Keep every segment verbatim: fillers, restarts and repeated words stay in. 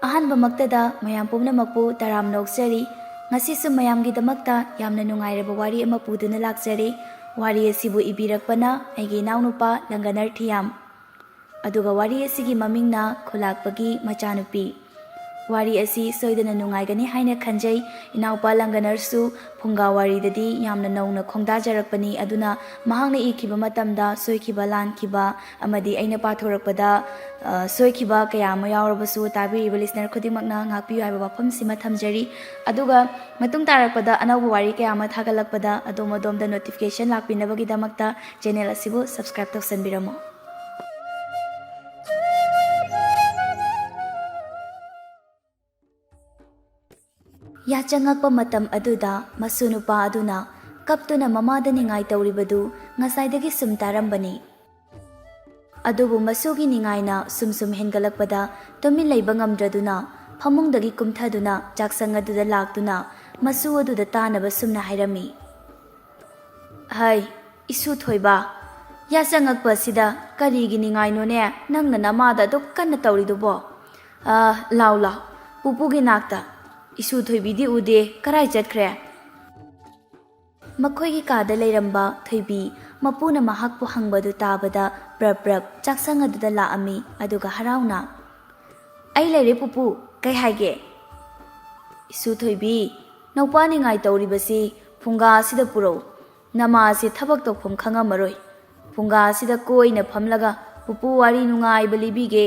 ꯑꯍꯥꯟꯕꯃꯛꯇꯗ ꯃꯌꯥꯝ ꯄꯨꯝꯅꯃꯛꯄꯨ ꯇꯔꯥꯝꯅ ꯑꯣꯛꯆꯔꯤ꯫ ꯉꯁꯤꯁꯨ ꯃꯌꯥꯝꯒꯤꯗꯃꯛꯇ ꯌꯥꯝꯅ ꯅꯨꯡꯉꯥꯏꯔꯕ ꯋꯥꯔꯤ ꯑꯃ ꯄꯨꯗꯨꯅ ꯂꯥꯛꯆꯔꯤ꯫ ꯋꯥꯔꯤ ꯑꯁꯤꯕꯨ ꯏꯕꯤꯔꯛꯄꯅ ꯑꯩꯒꯤ ꯏꯅꯥꯎꯅꯨꯄꯥ ꯂꯪꯒꯅꯔ ꯊꯤꯌꯥꯝ꯫ ꯑꯗꯨꯒ ꯋꯥꯔꯤ ꯑꯁꯤꯒꯤ ꯃꯃꯤꯡꯅ ꯈꯨꯂꯥꯛꯄꯒꯤ ꯃꯆꯥꯅꯨꯄꯤ꯫ ꯋꯥꯔꯤ ꯑꯁꯤ ꯁꯣꯏꯗꯅ ꯅꯨꯡꯉꯥꯏꯒꯅꯤ ꯍꯥꯏꯅ ꯈꯟꯖꯩ꯫ ꯏꯅꯥꯎꯄꯥ ꯂꯪꯒꯅꯔꯁꯨ ꯐꯨꯡꯒꯥ ꯋꯥꯔꯤꯗꯗꯤ ꯌꯥꯝꯅ ꯅꯧꯅ ꯈꯣꯡꯗꯥꯖꯔꯛꯄꯅꯤ, ꯑꯗꯨꯅ ꯃꯍꯥꯛꯅ ꯏꯈꯤꯕ ꯃꯇꯝꯗ ꯁꯣꯏꯈꯤꯕ, ꯂꯥꯟꯈꯤꯕ ꯑꯃꯗꯤ ꯑꯩꯅ ꯄꯥꯊꯣꯔꯛꯄꯗ, ꯑ, ꯁꯣꯏꯈꯤꯕ ꯀꯌꯥ ꯑꯃ ꯌꯥꯎꯔꯕꯁꯨ ꯇꯥꯕꯤꯔꯤꯕ listener ꯈꯨꯗꯤꯡꯃꯛꯅ ꯉꯥꯛꯄꯤꯌꯨ ꯍꯥꯏꯕ ꯋꯥꯐꯝꯁꯤꯃ ꯊꯝꯖꯔꯤ꯫ ꯑꯗꯨꯒ ꯃꯇꯨꯡ ꯇꯥꯔꯛꯄꯗ ꯑꯅꯧꯕ ꯋꯥꯔꯤ ꯀꯌꯥ ꯑꯃ ꯊꯥꯒꯠꯂꯛꯄꯗ ꯑꯗꯣꯝ ꯑꯗꯣꯝꯗ notification ꯂꯥꯛꯄꯤꯅꯕꯒꯤꯗꯃꯛꯇ channel ꯑꯁꯤꯕꯨ subscribe ꯇꯧꯁꯟꯕꯤꯔꯝꯃꯨ꯫ ꯌꯥꯆꯪꯉꯛꯄ ꯃꯇꯝ ꯑꯗꯨꯗ ꯃꯁꯨ ꯅꯨꯄꯥ ꯑꯗꯨꯅ ꯀꯞꯇꯨꯅ ꯃꯃꯥꯗ ꯅꯤꯡꯉꯥꯏ ꯇꯧꯔꯤꯕꯗꯨ ꯉꯁꯥꯏꯗꯒꯤ ꯁꯨꯝ ꯇꯥꯔꯝꯕꯅꯤ꯫ ꯑꯗꯨꯕꯨ ꯃꯁꯨꯒꯤ ꯅꯤꯡꯉꯥꯏꯅ ꯁꯨꯝ ꯁꯨꯝ ꯍꯦꯟꯒꯠꯂꯛꯄꯗ ꯇꯨꯃꯤꯟ ꯂꯩꯕ ꯉꯝꯗ꯭ꯔꯗꯨꯅ ꯐꯃꯨꯡꯗꯒꯤ ꯀꯨꯝꯊꯗꯨꯅ ꯆꯥꯛꯁꯪ ꯑꯗꯨꯗ ꯂꯥꯛꯇꯨꯅ ꯃꯁꯨ ꯑꯗꯨꯗ ꯇꯥꯅꯕ ꯁꯨꯝꯅ ꯍꯥꯏꯔꯝꯃꯤ꯫ "ꯍꯩ, ꯏꯁꯨ ꯊꯣꯏꯕ, ꯌꯥꯆꯪꯉꯛꯄ ꯑꯁꯤꯗ ꯀꯔꯤꯒꯤ ꯅꯤꯡꯉꯥꯏꯅꯣꯅꯦ ꯅꯪꯅ ꯅꯃꯥꯗ ꯑꯗꯨꯛ ꯀꯟꯅ ꯇꯧꯔꯤꯗꯨꯕꯣ? ꯑ, ꯂꯥꯎ ꯂꯥꯎ, ꯄꯨꯄꯨꯒꯤ ꯅꯥꯛꯇ꯫ ꯏꯁꯨ ꯊꯣꯏꯕꯤꯗꯤ ꯎꯗꯦ, ꯀꯔꯥꯏ ꯆꯠꯈ꯭ꯔꯦ?" ꯃꯈꯣꯏꯒꯤ ꯀꯥꯗ ꯂꯩꯔꯝꯕ ꯊꯣꯏꯕꯤ ꯃꯄꯨꯅ ꯃꯍꯥꯛꯄꯨ ꯍꯪꯕꯗꯨ ꯇꯥꯕꯗ ꯄ꯭ꯔꯞ ꯄ꯭ꯔꯞ ꯆꯥꯛꯁꯪ ꯑꯗꯨꯗ ꯂꯥꯛꯑꯝꯃꯤ, ꯑꯗꯨꯒ ꯍꯔꯥꯎꯅ, "ꯑꯩ ꯂꯩꯔꯦ ꯄꯨꯄꯨ, ꯀꯩ ꯍꯥꯏꯒꯦ?" "ꯏꯁꯨ ꯊꯣꯏꯕꯤ, ꯅꯧꯄꯥ ꯅꯤꯡꯉꯥꯏ ꯇꯧꯔꯤꯕꯁꯤ ꯐꯨꯡꯒꯥ ꯑꯁꯤꯗ ꯄꯨꯔꯛꯎ꯫ ꯅꯃꯥꯁꯤ ꯊꯕꯛ ꯇꯧꯐꯝ ꯈꯪꯉꯝꯃꯔꯣꯏ꯫ ꯐꯨꯡꯒꯥ ꯑꯁꯤꯗ ꯀꯣꯏꯅ ꯐꯝꯂꯒ ꯄꯨꯄꯨ ꯋꯥꯔꯤ ꯅꯨꯡꯉꯥꯏꯕ ꯂꯤꯕꯤꯒꯦ꯫"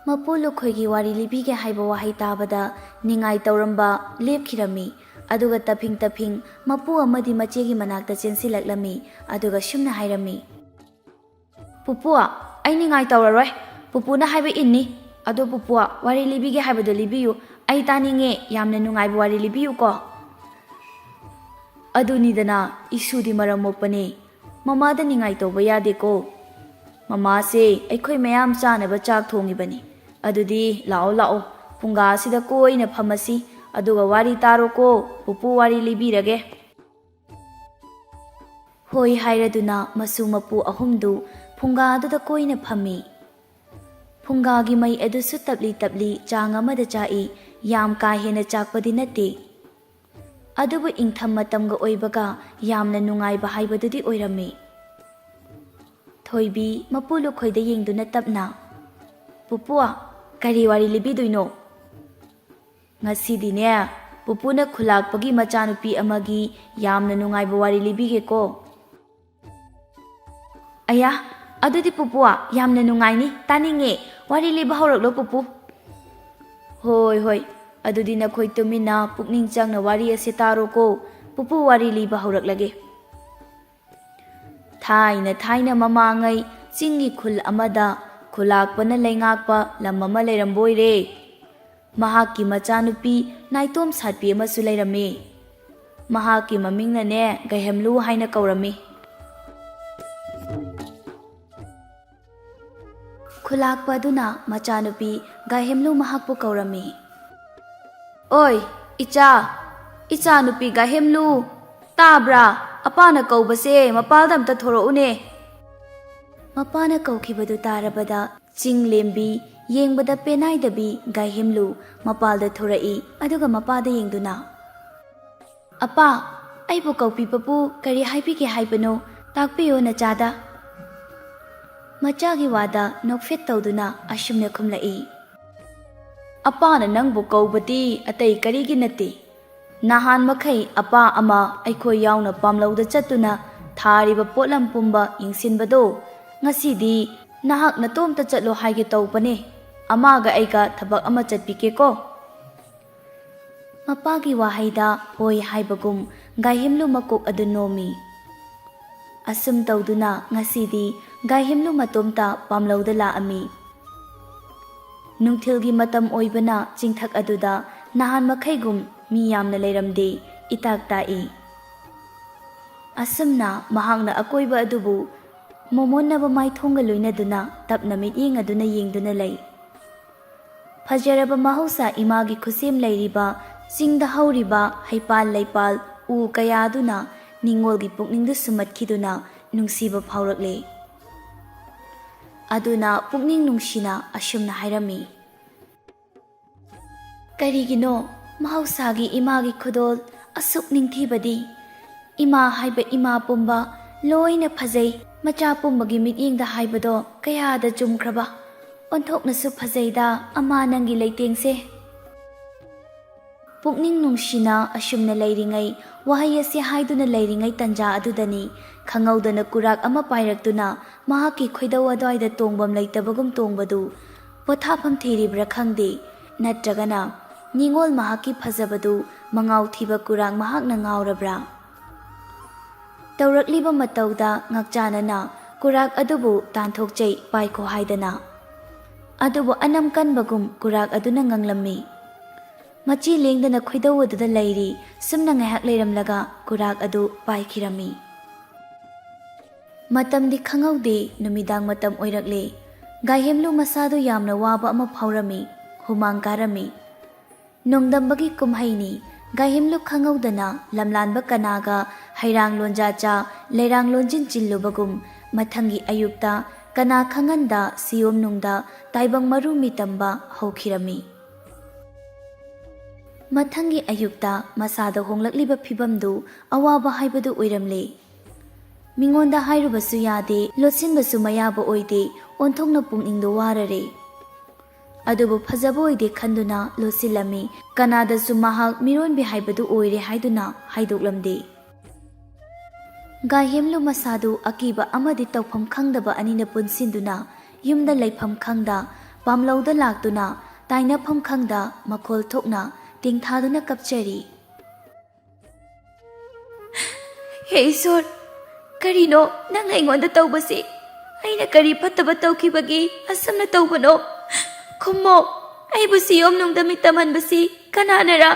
ꯃꯄꯨ ꯂꯨꯈꯣꯏꯒꯤ ꯋꯥꯔꯤ ꯂꯤꯕꯤꯒꯦ ꯍꯥꯏꯕ ꯋꯥꯍꯩ ꯇꯥꯕꯗ ꯅꯤꯡꯉꯥꯏ ꯇꯧꯔꯝꯕ ꯂꯦꯞꯈꯤꯔꯝꯃꯤ, ꯑꯗꯨꯒ ꯇꯞꯐꯤꯡ ꯇꯞꯐꯤꯡ ꯃꯄꯨ ꯑꯃꯗꯤ ꯃꯆꯦꯒꯤ ꯃꯅꯥꯛꯇ ꯆꯦꯟꯁꯤꯜꯂꯛꯂꯝꯃꯤ, ꯑꯗꯨꯒ ꯁꯨꯝꯅ ꯍꯥꯏꯔꯝꯃꯤ, "ꯄꯨꯄꯨ, ꯑꯩ ꯅꯤꯡꯉꯥꯏ ꯇꯧꯔꯔꯣꯏ꯫ ꯄꯨꯄꯨꯅ ꯍꯥꯏꯕ ꯏꯟꯅꯤ꯫ ꯑꯗꯣ ꯄꯨꯄꯨ, ꯋꯥꯔꯤ ꯂꯤꯕꯤꯒꯦ ꯍꯥꯏꯕꯗꯣ ꯂꯤꯕꯤꯌꯨ꯫ ꯑꯩ ꯇꯥꯅꯤꯡꯉꯦ꯫ ꯌꯥꯝꯅ ꯅꯨꯡꯉꯥꯏꯕ ꯋꯥꯔꯤ ꯂꯤꯕꯤꯌꯨꯀꯣ꯫" "ꯑꯗꯨꯅꯤꯗꯅ, ꯏꯁꯨꯗꯤ ꯃꯔꯝ ꯃꯣꯛꯄꯅꯦ꯫ ꯃꯃꯥꯗ ꯅꯤꯡꯉꯥꯏ ꯇꯧꯕ ꯌꯥꯗꯦꯀꯣ꯫ ꯃꯃꯥꯁꯦ ꯑꯩꯈꯣꯏ ꯃꯌꯥꯝ ꯆꯥꯅꯕ ꯆꯥꯛ ꯊꯣꯡꯉꯤꯕꯅꯤ꯫ ꯑꯗꯨꯗꯤ ꯂꯥꯛꯑꯣ, ꯂꯥꯛꯑꯣ, ꯐꯨꯡꯒꯥ ꯑꯁꯤꯗ ꯀꯣꯏꯅ ꯐꯝꯃꯁꯤ, ꯑꯗꯨꯒ ꯋꯥꯔꯤ ꯇꯥꯔꯣꯀꯣ, ꯄꯨꯄꯨ ꯋꯥꯔꯤ ꯂꯤꯕꯤꯔꯒꯦ꯫" ꯍꯣꯏ ꯍꯥꯏꯔꯗꯨꯅ ꯃꯁꯨ ꯃꯄꯨ ꯑꯍꯨꯝꯗꯨ ꯐꯨꯡꯒꯥ ꯑꯗꯨꯗ ꯀꯣꯏꯅ ꯐꯝꯃꯤ꯫ ꯐꯨꯡꯒꯥꯒꯤ ꯃꯩ ꯑꯗꯨꯁꯨ ꯇꯞꯂꯤ ꯇꯞꯂꯤ ꯆꯥꯡ ꯑꯃꯗ ꯆꯥꯛꯏ, ꯌꯥꯝ ꯀꯥ ꯍꯦꯟꯅ ꯆꯥꯛꯄꯗꯤ ꯅꯠꯇꯦ꯫ ꯑꯗꯨꯕꯨ ꯏꯪꯊꯝ ꯃꯇꯝꯒ ꯑꯣꯏꯕꯒ ꯌꯥꯝꯅ ꯅꯨꯡꯉꯥꯏꯕ ꯍꯥꯏꯕꯗꯨꯗꯤ ꯑꯣꯏꯔꯝꯃꯤ꯫ ꯊꯣꯏꯕꯤ ꯃꯄꯨ ꯂꯨꯈꯣꯏꯗ ꯌꯦꯡꯗꯨꯅ ꯇꯞꯅ, "ꯄꯨꯄꯨ, ꯀꯔꯤ ꯋꯥꯔꯤ ꯂꯤꯕꯤꯗꯣꯏꯅꯣ?" "ꯉꯁꯤꯗꯤꯅꯦ, ꯄꯨꯄꯨꯅ ꯈꯨꯂꯥꯛꯄꯒꯤ ꯃꯆꯥꯅꯨꯄꯤ ꯑꯃꯒꯤ ꯌꯥꯝꯅ ꯅꯨꯡꯉꯥꯏꯕ ꯋꯥꯔꯤ ꯂꯤꯕꯤꯒꯦꯀꯣ꯫" "ꯑꯌꯥ, ꯑꯗꯨꯗꯤ ꯄꯨꯄꯨ, ꯌꯥꯝꯅ ꯅꯨꯡꯉꯥꯏꯅꯤ, ꯇꯥꯅꯤꯡꯉꯦ꯫ ꯋꯥꯔꯤ ꯂꯤꯕ ꯍꯧꯔꯛꯂꯣ ꯄꯨꯄꯨ꯫" "ꯍꯣꯏ, ꯍꯣꯏ, ꯑꯗꯨꯗꯤ ꯅꯈꯣꯏ ꯇꯨꯃꯤꯟꯅ ꯄꯨꯛꯅꯤꯡ ꯆꯪꯅ ꯋꯥꯔꯤ ꯑꯁꯤ ꯇꯥꯔꯣꯀꯣ꯫ ꯄꯨꯄꯨ ꯋꯥꯔꯤ ꯂꯤꯕ ꯍꯧꯔꯛꯂꯒꯦ꯫" ꯊꯥꯏꯅ ꯊꯥꯏꯅ ꯃꯃꯥꯡꯉꯩ ꯆꯤꯡꯒꯤ ꯈꯨꯜ ꯑꯃꯗ ꯈꯨꯂꯥꯛꯄꯅ ꯂꯩꯉꯥꯛꯄ ꯂꯝ ꯑꯃ ꯂꯩꯔꯝꯕ ꯑꯣꯏꯔꯦ꯫ ꯃꯍꯥꯛꯀꯤ ꯃꯆꯥꯅꯨꯄꯤ ꯅꯥꯏꯇꯣꯝ ꯁꯥꯠꯄꯤ ꯑꯃꯁꯨ ꯂꯩꯔꯝꯃꯤ꯫ ꯃꯍꯥꯛꯀꯤ ꯃꯃꯤꯡꯅꯅꯦ ꯒꯥꯏꯍꯦꯝꯂꯨ ꯍꯥꯏꯅ ꯀꯧꯔꯝꯃꯤ꯫ ꯈꯨꯂꯥꯛꯄ ꯑꯗꯨꯅ ꯃꯆꯥꯅꯨꯄꯤ ꯒꯥꯏꯍꯦꯝꯂꯨ ꯃꯍꯥꯛꯄꯨ ꯀꯧꯔꯝꯃꯤ꯫ "ꯑꯣꯏ, ꯏꯆꯥ, ꯏꯆꯥꯅꯨꯄꯤ ꯒꯥꯏꯍꯦꯝꯂꯨ, ꯇꯥꯕ꯭ꯔꯥ? ꯑꯄꯥꯅ ꯀꯧꯕꯁꯦ ꯃꯄꯥꯜꯗ ꯑꯝꯇ ꯊꯣꯔꯛꯎꯅꯦ꯫" ꯃꯄꯥꯅ ꯀꯧꯈꯤꯕꯗꯨ ꯇꯥꯔꯕꯗ ꯆꯤꯡ ꯂꯦꯝꯕꯤ, ꯌꯦꯡꯕꯗ ꯄꯦꯅꯥꯏꯗꯕꯤ ꯒꯥꯏꯍꯦꯝꯂꯨ ꯃꯄꯥꯜꯗ ꯊꯣꯔꯛꯏ, ꯑꯗꯨꯒ ꯃꯄꯥꯗ ꯌꯦꯡꯗꯨꯅ, "ꯑꯄꯥ, ꯑꯩꯕꯨ ꯀꯧꯕꯤꯕꯕꯨ ꯀꯔꯤ ꯍꯥꯏꯕꯤꯒꯦ ꯍꯥꯏꯕꯅꯣ? ꯇꯥꯛꯄꯤꯌꯨ ꯅꯆꯥꯗ꯫" ꯃꯆꯥꯒꯤ ꯋꯥꯗ ꯅꯣꯛꯐꯦꯠ ꯇꯧꯗꯨꯅ ꯑꯁꯨꯝꯅ ꯈꯨꯝꯂꯛꯏ, "ꯑꯄꯥꯅ ꯅꯪꯕꯨ ꯀꯧꯕꯗꯤ ꯑꯇꯩ ꯀꯔꯤꯒꯤ ꯅꯠꯇꯦ꯫ ꯅꯍꯥꯟ ꯃꯈꯩ ꯑꯄꯥ ꯑꯃ ꯑꯩꯈꯣꯏ ꯌꯥꯎꯅ ꯄꯥꯝꯂꯧꯗ ꯆꯠꯇꯨꯅ ꯊꯥꯔꯤꯕ ꯄꯣꯠꯂꯝ ꯄꯨꯝꯕ ꯌꯦꯡꯁꯤꯟꯕꯗꯣ, ꯉꯁꯤꯗꯤ ꯅꯍꯥꯛ ꯅꯇꯣꯝꯇ ꯆꯠꯂꯣ ꯍꯥꯏꯒꯦ ꯇꯧꯕꯅꯦ꯫ ꯑꯃꯒ ꯑꯩꯒ ꯊꯕꯛ ꯑꯃ ꯆꯠꯄꯤꯒꯦꯀꯣ꯫" ꯃꯄꯥꯒꯤ ꯋꯥꯍꯩꯗ ꯍꯣꯏ ꯍꯥꯏꯕꯒꯨꯝ ꯒꯥꯏꯍꯦꯝꯂꯨ ꯃꯀꯣꯛ ꯑꯗꯨ ꯅꯣꯝꯃꯤ꯫ ꯑꯁꯨꯝ ꯇꯧꯗꯨꯅ ꯉꯁꯤꯗꯤ ꯒꯥꯏꯍꯦꯝꯂꯨ ꯃꯇꯣꯝꯇ ꯄꯥꯝꯂꯧꯗ ꯂꯥꯛꯑꯝꯃꯤ꯫ ꯅꯨꯡꯊꯤꯜꯒꯤ ꯃꯇꯝ ꯑꯣꯏꯕꯅ ꯆꯤꯡꯊꯛ ꯑꯗꯨꯗ ꯅꯍꯥꯟ ꯃꯈꯩꯒꯨꯝ ꯃꯤ ꯌꯥꯝꯅ ꯂꯩꯔꯝꯗꯦ, ꯏꯇꯥꯛ ꯇꯥꯛꯏ꯫ ꯑꯁꯨꯝꯅ ꯃꯍꯥꯛꯅ ꯑꯀꯣꯏꯕ ꯑꯗꯨꯕꯨ ꯃꯣꯃꯣꯟꯅꯕ ꯃꯥꯏꯊꯣꯡꯒ ꯂꯣꯏꯅꯗꯨꯅ ꯇꯞꯅ ꯃꯤꯠꯌꯦꯡ ꯑꯗꯨꯅ ꯌꯦꯡꯗꯨꯅ ꯂꯩ꯫ ꯐꯖꯔꯕ ꯃꯍꯧꯁꯥ ꯏꯃꯥꯒꯤ ꯈꯨꯠꯁꯦꯝ ꯂꯩꯔꯤꯕ ꯆꯤꯡꯗ ꯍꯧꯔꯤꯕ ꯍꯩꯄꯥꯜ ꯂꯩꯄꯥꯜ ꯎ ꯀꯌꯥ ꯑꯗꯨꯅ ꯅꯤꯡꯉꯣꯜꯒꯤ ꯄꯨꯛꯅꯤꯡꯗ ꯁꯨꯝꯍꯠꯈꯤꯗꯨꯅ ꯅꯨꯡꯁꯤꯕ ꯐꯥꯎꯔꯛꯂꯦ꯫ ꯑꯗꯨꯅ ꯄꯨꯛꯅꯤꯡ ꯅꯨꯡꯁꯤꯅ ꯑꯁꯨꯝꯅ ꯍꯥꯏꯔꯝꯃꯤ, "ꯀꯔꯤꯒꯤꯅꯣ ꯃꯍꯧꯁꯥꯒꯤ ꯏꯃꯥꯒꯤ ꯈꯨꯗꯣꯜ ꯑꯁꯨꯛ ꯅꯤꯡꯊꯤꯕꯗꯤ? ꯏꯃꯥ ꯍꯥꯏꯕ ꯏꯃꯥ ꯄꯨꯝꯕ ꯂꯣꯏꯅ ꯐꯖꯩ, ꯃꯆꯥ ꯄꯨꯝꯕꯒꯤ ꯃꯤꯠꯌꯦꯡꯗ ꯍꯥꯏꯕꯗꯣ ꯀꯌꯥꯗ ꯆꯨꯝꯈ꯭ꯔꯕ꯫ ꯑꯣꯟꯊꯣꯛꯅꯁꯨ ꯐꯖꯩꯗ ꯑꯃ ꯅꯪꯒꯤ ꯂꯩꯇꯦꯡꯁꯦ꯫" ꯄꯨꯛꯅꯤꯡ ꯅꯨꯡꯁꯤꯅ ꯑꯁꯨꯝꯅ ꯂꯩꯔꯤꯉꯩ, ꯋꯥꯍꯩ ꯑꯁꯤ ꯍꯥꯏꯗꯨꯅ ꯂꯩꯔꯤꯉꯩ ꯇꯟꯖꯥ ꯑꯗꯨꯗꯅꯤ ꯈꯪꯍꯧꯗꯅ ꯀꯨꯔꯥꯛ ꯑꯃ ꯄꯥꯏꯔꯛꯇꯨꯅ ꯃꯍꯥꯛꯀꯤ ꯈꯣꯏꯗꯧ ꯑꯗꯨꯋꯥꯏꯗ ꯇꯣꯡꯐꯝ ꯂꯩꯇꯕꯒꯨꯝ ꯇꯣꯡꯕꯗꯨ ꯄꯣꯊꯥꯐꯝ ꯊꯤꯔꯤꯕ꯭ꯔꯥ ꯈꯪꯗꯦ, ꯅꯠꯇ꯭ꯔꯒꯅ ꯅꯤꯉꯣꯜ ꯃꯍꯥꯛꯀꯤ ꯐꯖꯕꯗꯨ ꯃꯉꯥꯎ ꯊꯤꯕ ꯀꯨꯔꯥꯛ ꯃꯍꯥꯛꯅ ꯉꯥꯎꯔꯕ꯭ꯔꯥ? ꯇꯧꯔꯛꯂꯤꯕ ꯃꯇꯧꯗ ꯉꯥꯛꯆꯥꯅꯅ ꯀꯨꯔꯥꯛ ꯑꯗꯨꯕꯨ ꯇꯥꯟꯊꯣꯛꯆꯩ ꯄꯥꯏꯈꯣ ꯍꯥꯏꯗꯅ꯫ ꯑꯗꯨꯕꯨ ꯑꯅꯝ ꯀꯟꯕꯒꯨꯝ ꯀꯨꯔꯥꯛ ꯑꯗꯨꯅ ꯉꯥꯡꯂꯝꯃꯤ꯫ ꯃꯆꯤ ꯂꯦꯡꯗꯅ ꯈꯣꯏꯗꯧ ꯑꯗꯨꯗ ꯂꯩꯔꯤ꯫ ꯁꯨꯝꯅ ꯉꯥꯏꯍꯥꯛ ꯂꯩꯔꯝꯂꯒ ꯀꯨꯔꯥꯛ ꯑꯗꯨ ꯄꯥꯏꯈꯤꯔꯝꯃꯤ꯫ ꯃꯇꯝꯗꯤ ꯈꯪꯍꯧꯗꯦ, ꯅꯨꯃꯤꯗꯥꯡ ꯃꯇꯝ ꯑꯣꯏꯔꯛꯂꯦ꯫ ꯒꯥꯏꯍꯦꯝꯂꯨ ꯃꯁꯥꯗꯨ ꯌꯥꯝꯅ ꯋꯥꯕ ꯑꯃ ꯐꯥꯎꯔꯝꯃꯤ, ꯍꯨꯃꯥꯡ ꯀꯥꯔꯝꯃꯤ꯫ ꯅꯣꯡꯗꯝꯕꯒꯤ ꯀꯨꯝꯍꯩꯅꯤ꯫ ꯒꯥꯏꯍꯦꯝꯂꯨ ꯈꯪꯍꯧꯗꯅ ꯂꯝꯂꯥꯟꯕ ꯀꯅꯥꯒ ꯍꯩꯔꯥꯡ ꯂꯣꯟꯖꯥ ꯆꯥ, ꯂꯩꯔꯥꯡ ꯂꯣꯟꯖꯤꯟ ꯆꯤꯜꯂꯨꯕꯒꯨꯝ, ꯃꯊꯪꯒꯤ ꯑꯌꯨꯛꯇ ꯀꯅꯥ ꯈꯪꯍꯟꯗ ꯁꯤꯌꯣꯝꯅꯨꯡꯗ ꯇꯥꯏꯕꯪ ꯃꯔꯨ ꯃꯤꯇꯝꯕ ꯍꯧꯈꯤꯔꯝꯃꯤ꯫ ꯃꯊꯪꯒꯤ ꯑꯌꯨꯛꯇ ꯃꯁꯥꯗ ꯍꯣꯡꯂꯛꯂꯤꯕ ꯐꯤꯕꯝꯗꯨ ꯑꯋꯥꯕ ꯍꯥꯏꯕꯗꯨ ꯑꯣꯏꯔꯝꯂꯦ꯫ ꯃꯤꯉꯣꯟꯗ ꯍꯥꯏꯔꯨꯕꯁꯨ ꯌꯥꯗꯦ, ꯂꯣꯠꯁꯤꯟꯕꯁꯨ ꯃꯌꯥꯕ ꯑꯣꯏꯗꯦ, ꯑꯣꯟꯊꯣꯛꯅ ꯄꯨꯛꯅꯤꯡꯗꯣ ꯋꯥꯔꯔꯦ꯫ ꯑꯗꯨꯕꯨ ꯐꯖꯕ ꯑꯣꯏꯗꯦ ꯈꯟꯗꯨꯅ ꯂꯣꯠꯁꯤꯜꯂꯝꯃꯤ꯫ ꯀꯅꯥꯗꯁꯨ ꯃꯍꯥꯛ ꯃꯤꯔꯣꯟꯕꯤ ꯍꯥꯏꯕꯗꯨ ꯑꯣꯏꯔꯦ ꯍꯥꯏꯗꯨꯅ ꯍꯥꯏꯗꯣꯛꯂꯝꯗꯦ꯫ ꯒꯥꯏꯍꯦꯝꯂꯨ ꯃꯁꯥꯗꯨ ꯑꯀꯤꯕ ꯑꯃꯗꯤ ꯇꯧꯐꯝ ꯈꯪꯗꯕ ꯑꯅꯤꯅ ꯄꯨꯟꯁꯤꯟꯗꯨꯅ ꯌꯨꯝꯗ ꯂꯩꯐꯝ ꯈꯪꯗ, ꯄꯥꯝꯂꯧꯗ ꯂꯥꯛꯇꯨꯅ ꯇꯥꯏꯅꯐꯝ ꯈꯪꯗ ꯃꯈꯣꯜ ꯊꯣꯛꯅ ꯇꯦꯡꯊꯥꯗꯨꯅ ꯀꯞꯆꯔꯤ꯫ "ꯍꯦ ꯏꯁꯣꯔ, ꯀꯔꯤꯅꯣ ꯅꯪꯅ ꯑꯩꯉꯣꯟꯗ ꯇꯧꯕꯁꯤ? ꯑꯩꯅ ꯀꯔꯤ ꯐꯠꯇꯕ ꯇꯧꯈꯤꯕꯒꯤ ꯑꯁꯨꯝꯅ ꯇꯧꯕꯅꯣ? ꯈꯨꯝꯃꯣ, ꯑꯩꯕꯨ ꯁꯤꯌꯣꯝꯅꯨꯡꯗ ꯃꯤꯠ ꯇꯝꯍꯟꯕꯁꯤ ꯀꯅꯥꯅꯔ?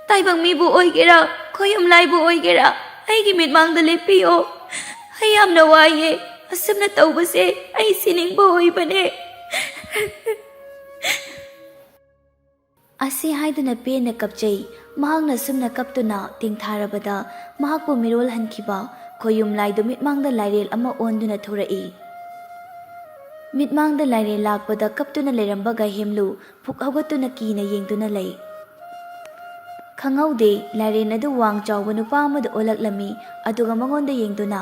ꯇꯥꯏꯕꯪ ꯃꯤꯕꯨ ꯑꯣꯏꯒꯦꯔꯥ, ꯈꯣꯌꯨꯝ ꯂꯥꯏꯕꯨ ꯑꯣꯏꯒꯦꯔꯥ, ꯑꯩꯒꯤ ꯃꯤꯠꯃꯥꯡꯗ ꯂꯦꯞꯄꯤꯌꯣ꯫ ꯑꯩ ꯌꯥꯝꯅ ꯋꯥꯏꯌꯦ꯫ ꯑꯁꯨꯝꯅ ꯇꯧꯕꯁꯦ ꯑꯩ ꯁꯤꯅꯤꯡꯕ ꯑꯣꯏꯕꯅꯦ꯫" ꯑꯁꯤ ꯍꯥꯏꯗꯨꯅ ꯄꯦꯟꯅ ꯀꯞꯆꯩ꯫ ꯃꯍꯥꯛꯅ ꯁꯨꯝꯅ ꯀꯞꯇꯨꯅ ꯇꯦꯡꯊꯥꯔꯕꯗ ꯃꯍꯥꯛꯄꯨ ꯃꯤꯔꯣꯜꯍꯟꯈꯤꯕ ꯈꯣꯌꯨꯝ ꯂꯥꯏꯗꯨ ꯃꯤꯠꯃꯥꯡꯗ ꯂꯥꯏꯔꯦꯜ ꯑꯃ ꯑꯣꯟꯗꯨꯅ ꯊꯣꯔꯛꯏ꯫ ꯃꯤꯠꯃꯥꯡꯗ ꯂꯥꯏꯔꯦꯟ ꯂꯥꯛꯄꯗ ꯀꯞꯇꯨꯅ ꯂꯩꯔꯝꯕ ꯒꯥꯏꯍꯦꯝꯂꯨ ꯐꯨꯛ ꯍꯧꯒꯠꯇꯨꯅ ꯀꯤꯅ ꯌꯦꯡꯗꯨꯅ ꯂꯩ꯫ ꯈꯪꯍꯧꯗꯦ, ꯂꯥꯏꯔꯦꯟ ꯑꯗꯨ ꯋꯥꯡ ꯆꯥꯎꯕ ꯅꯨꯄꯥ ꯑꯃꯗ ꯑꯣꯜꯂꯛꯂꯝꯃꯤ, ꯑꯗꯨꯒ ꯃꯉꯣꯟꯗ ꯌꯦꯡꯗꯨꯅ,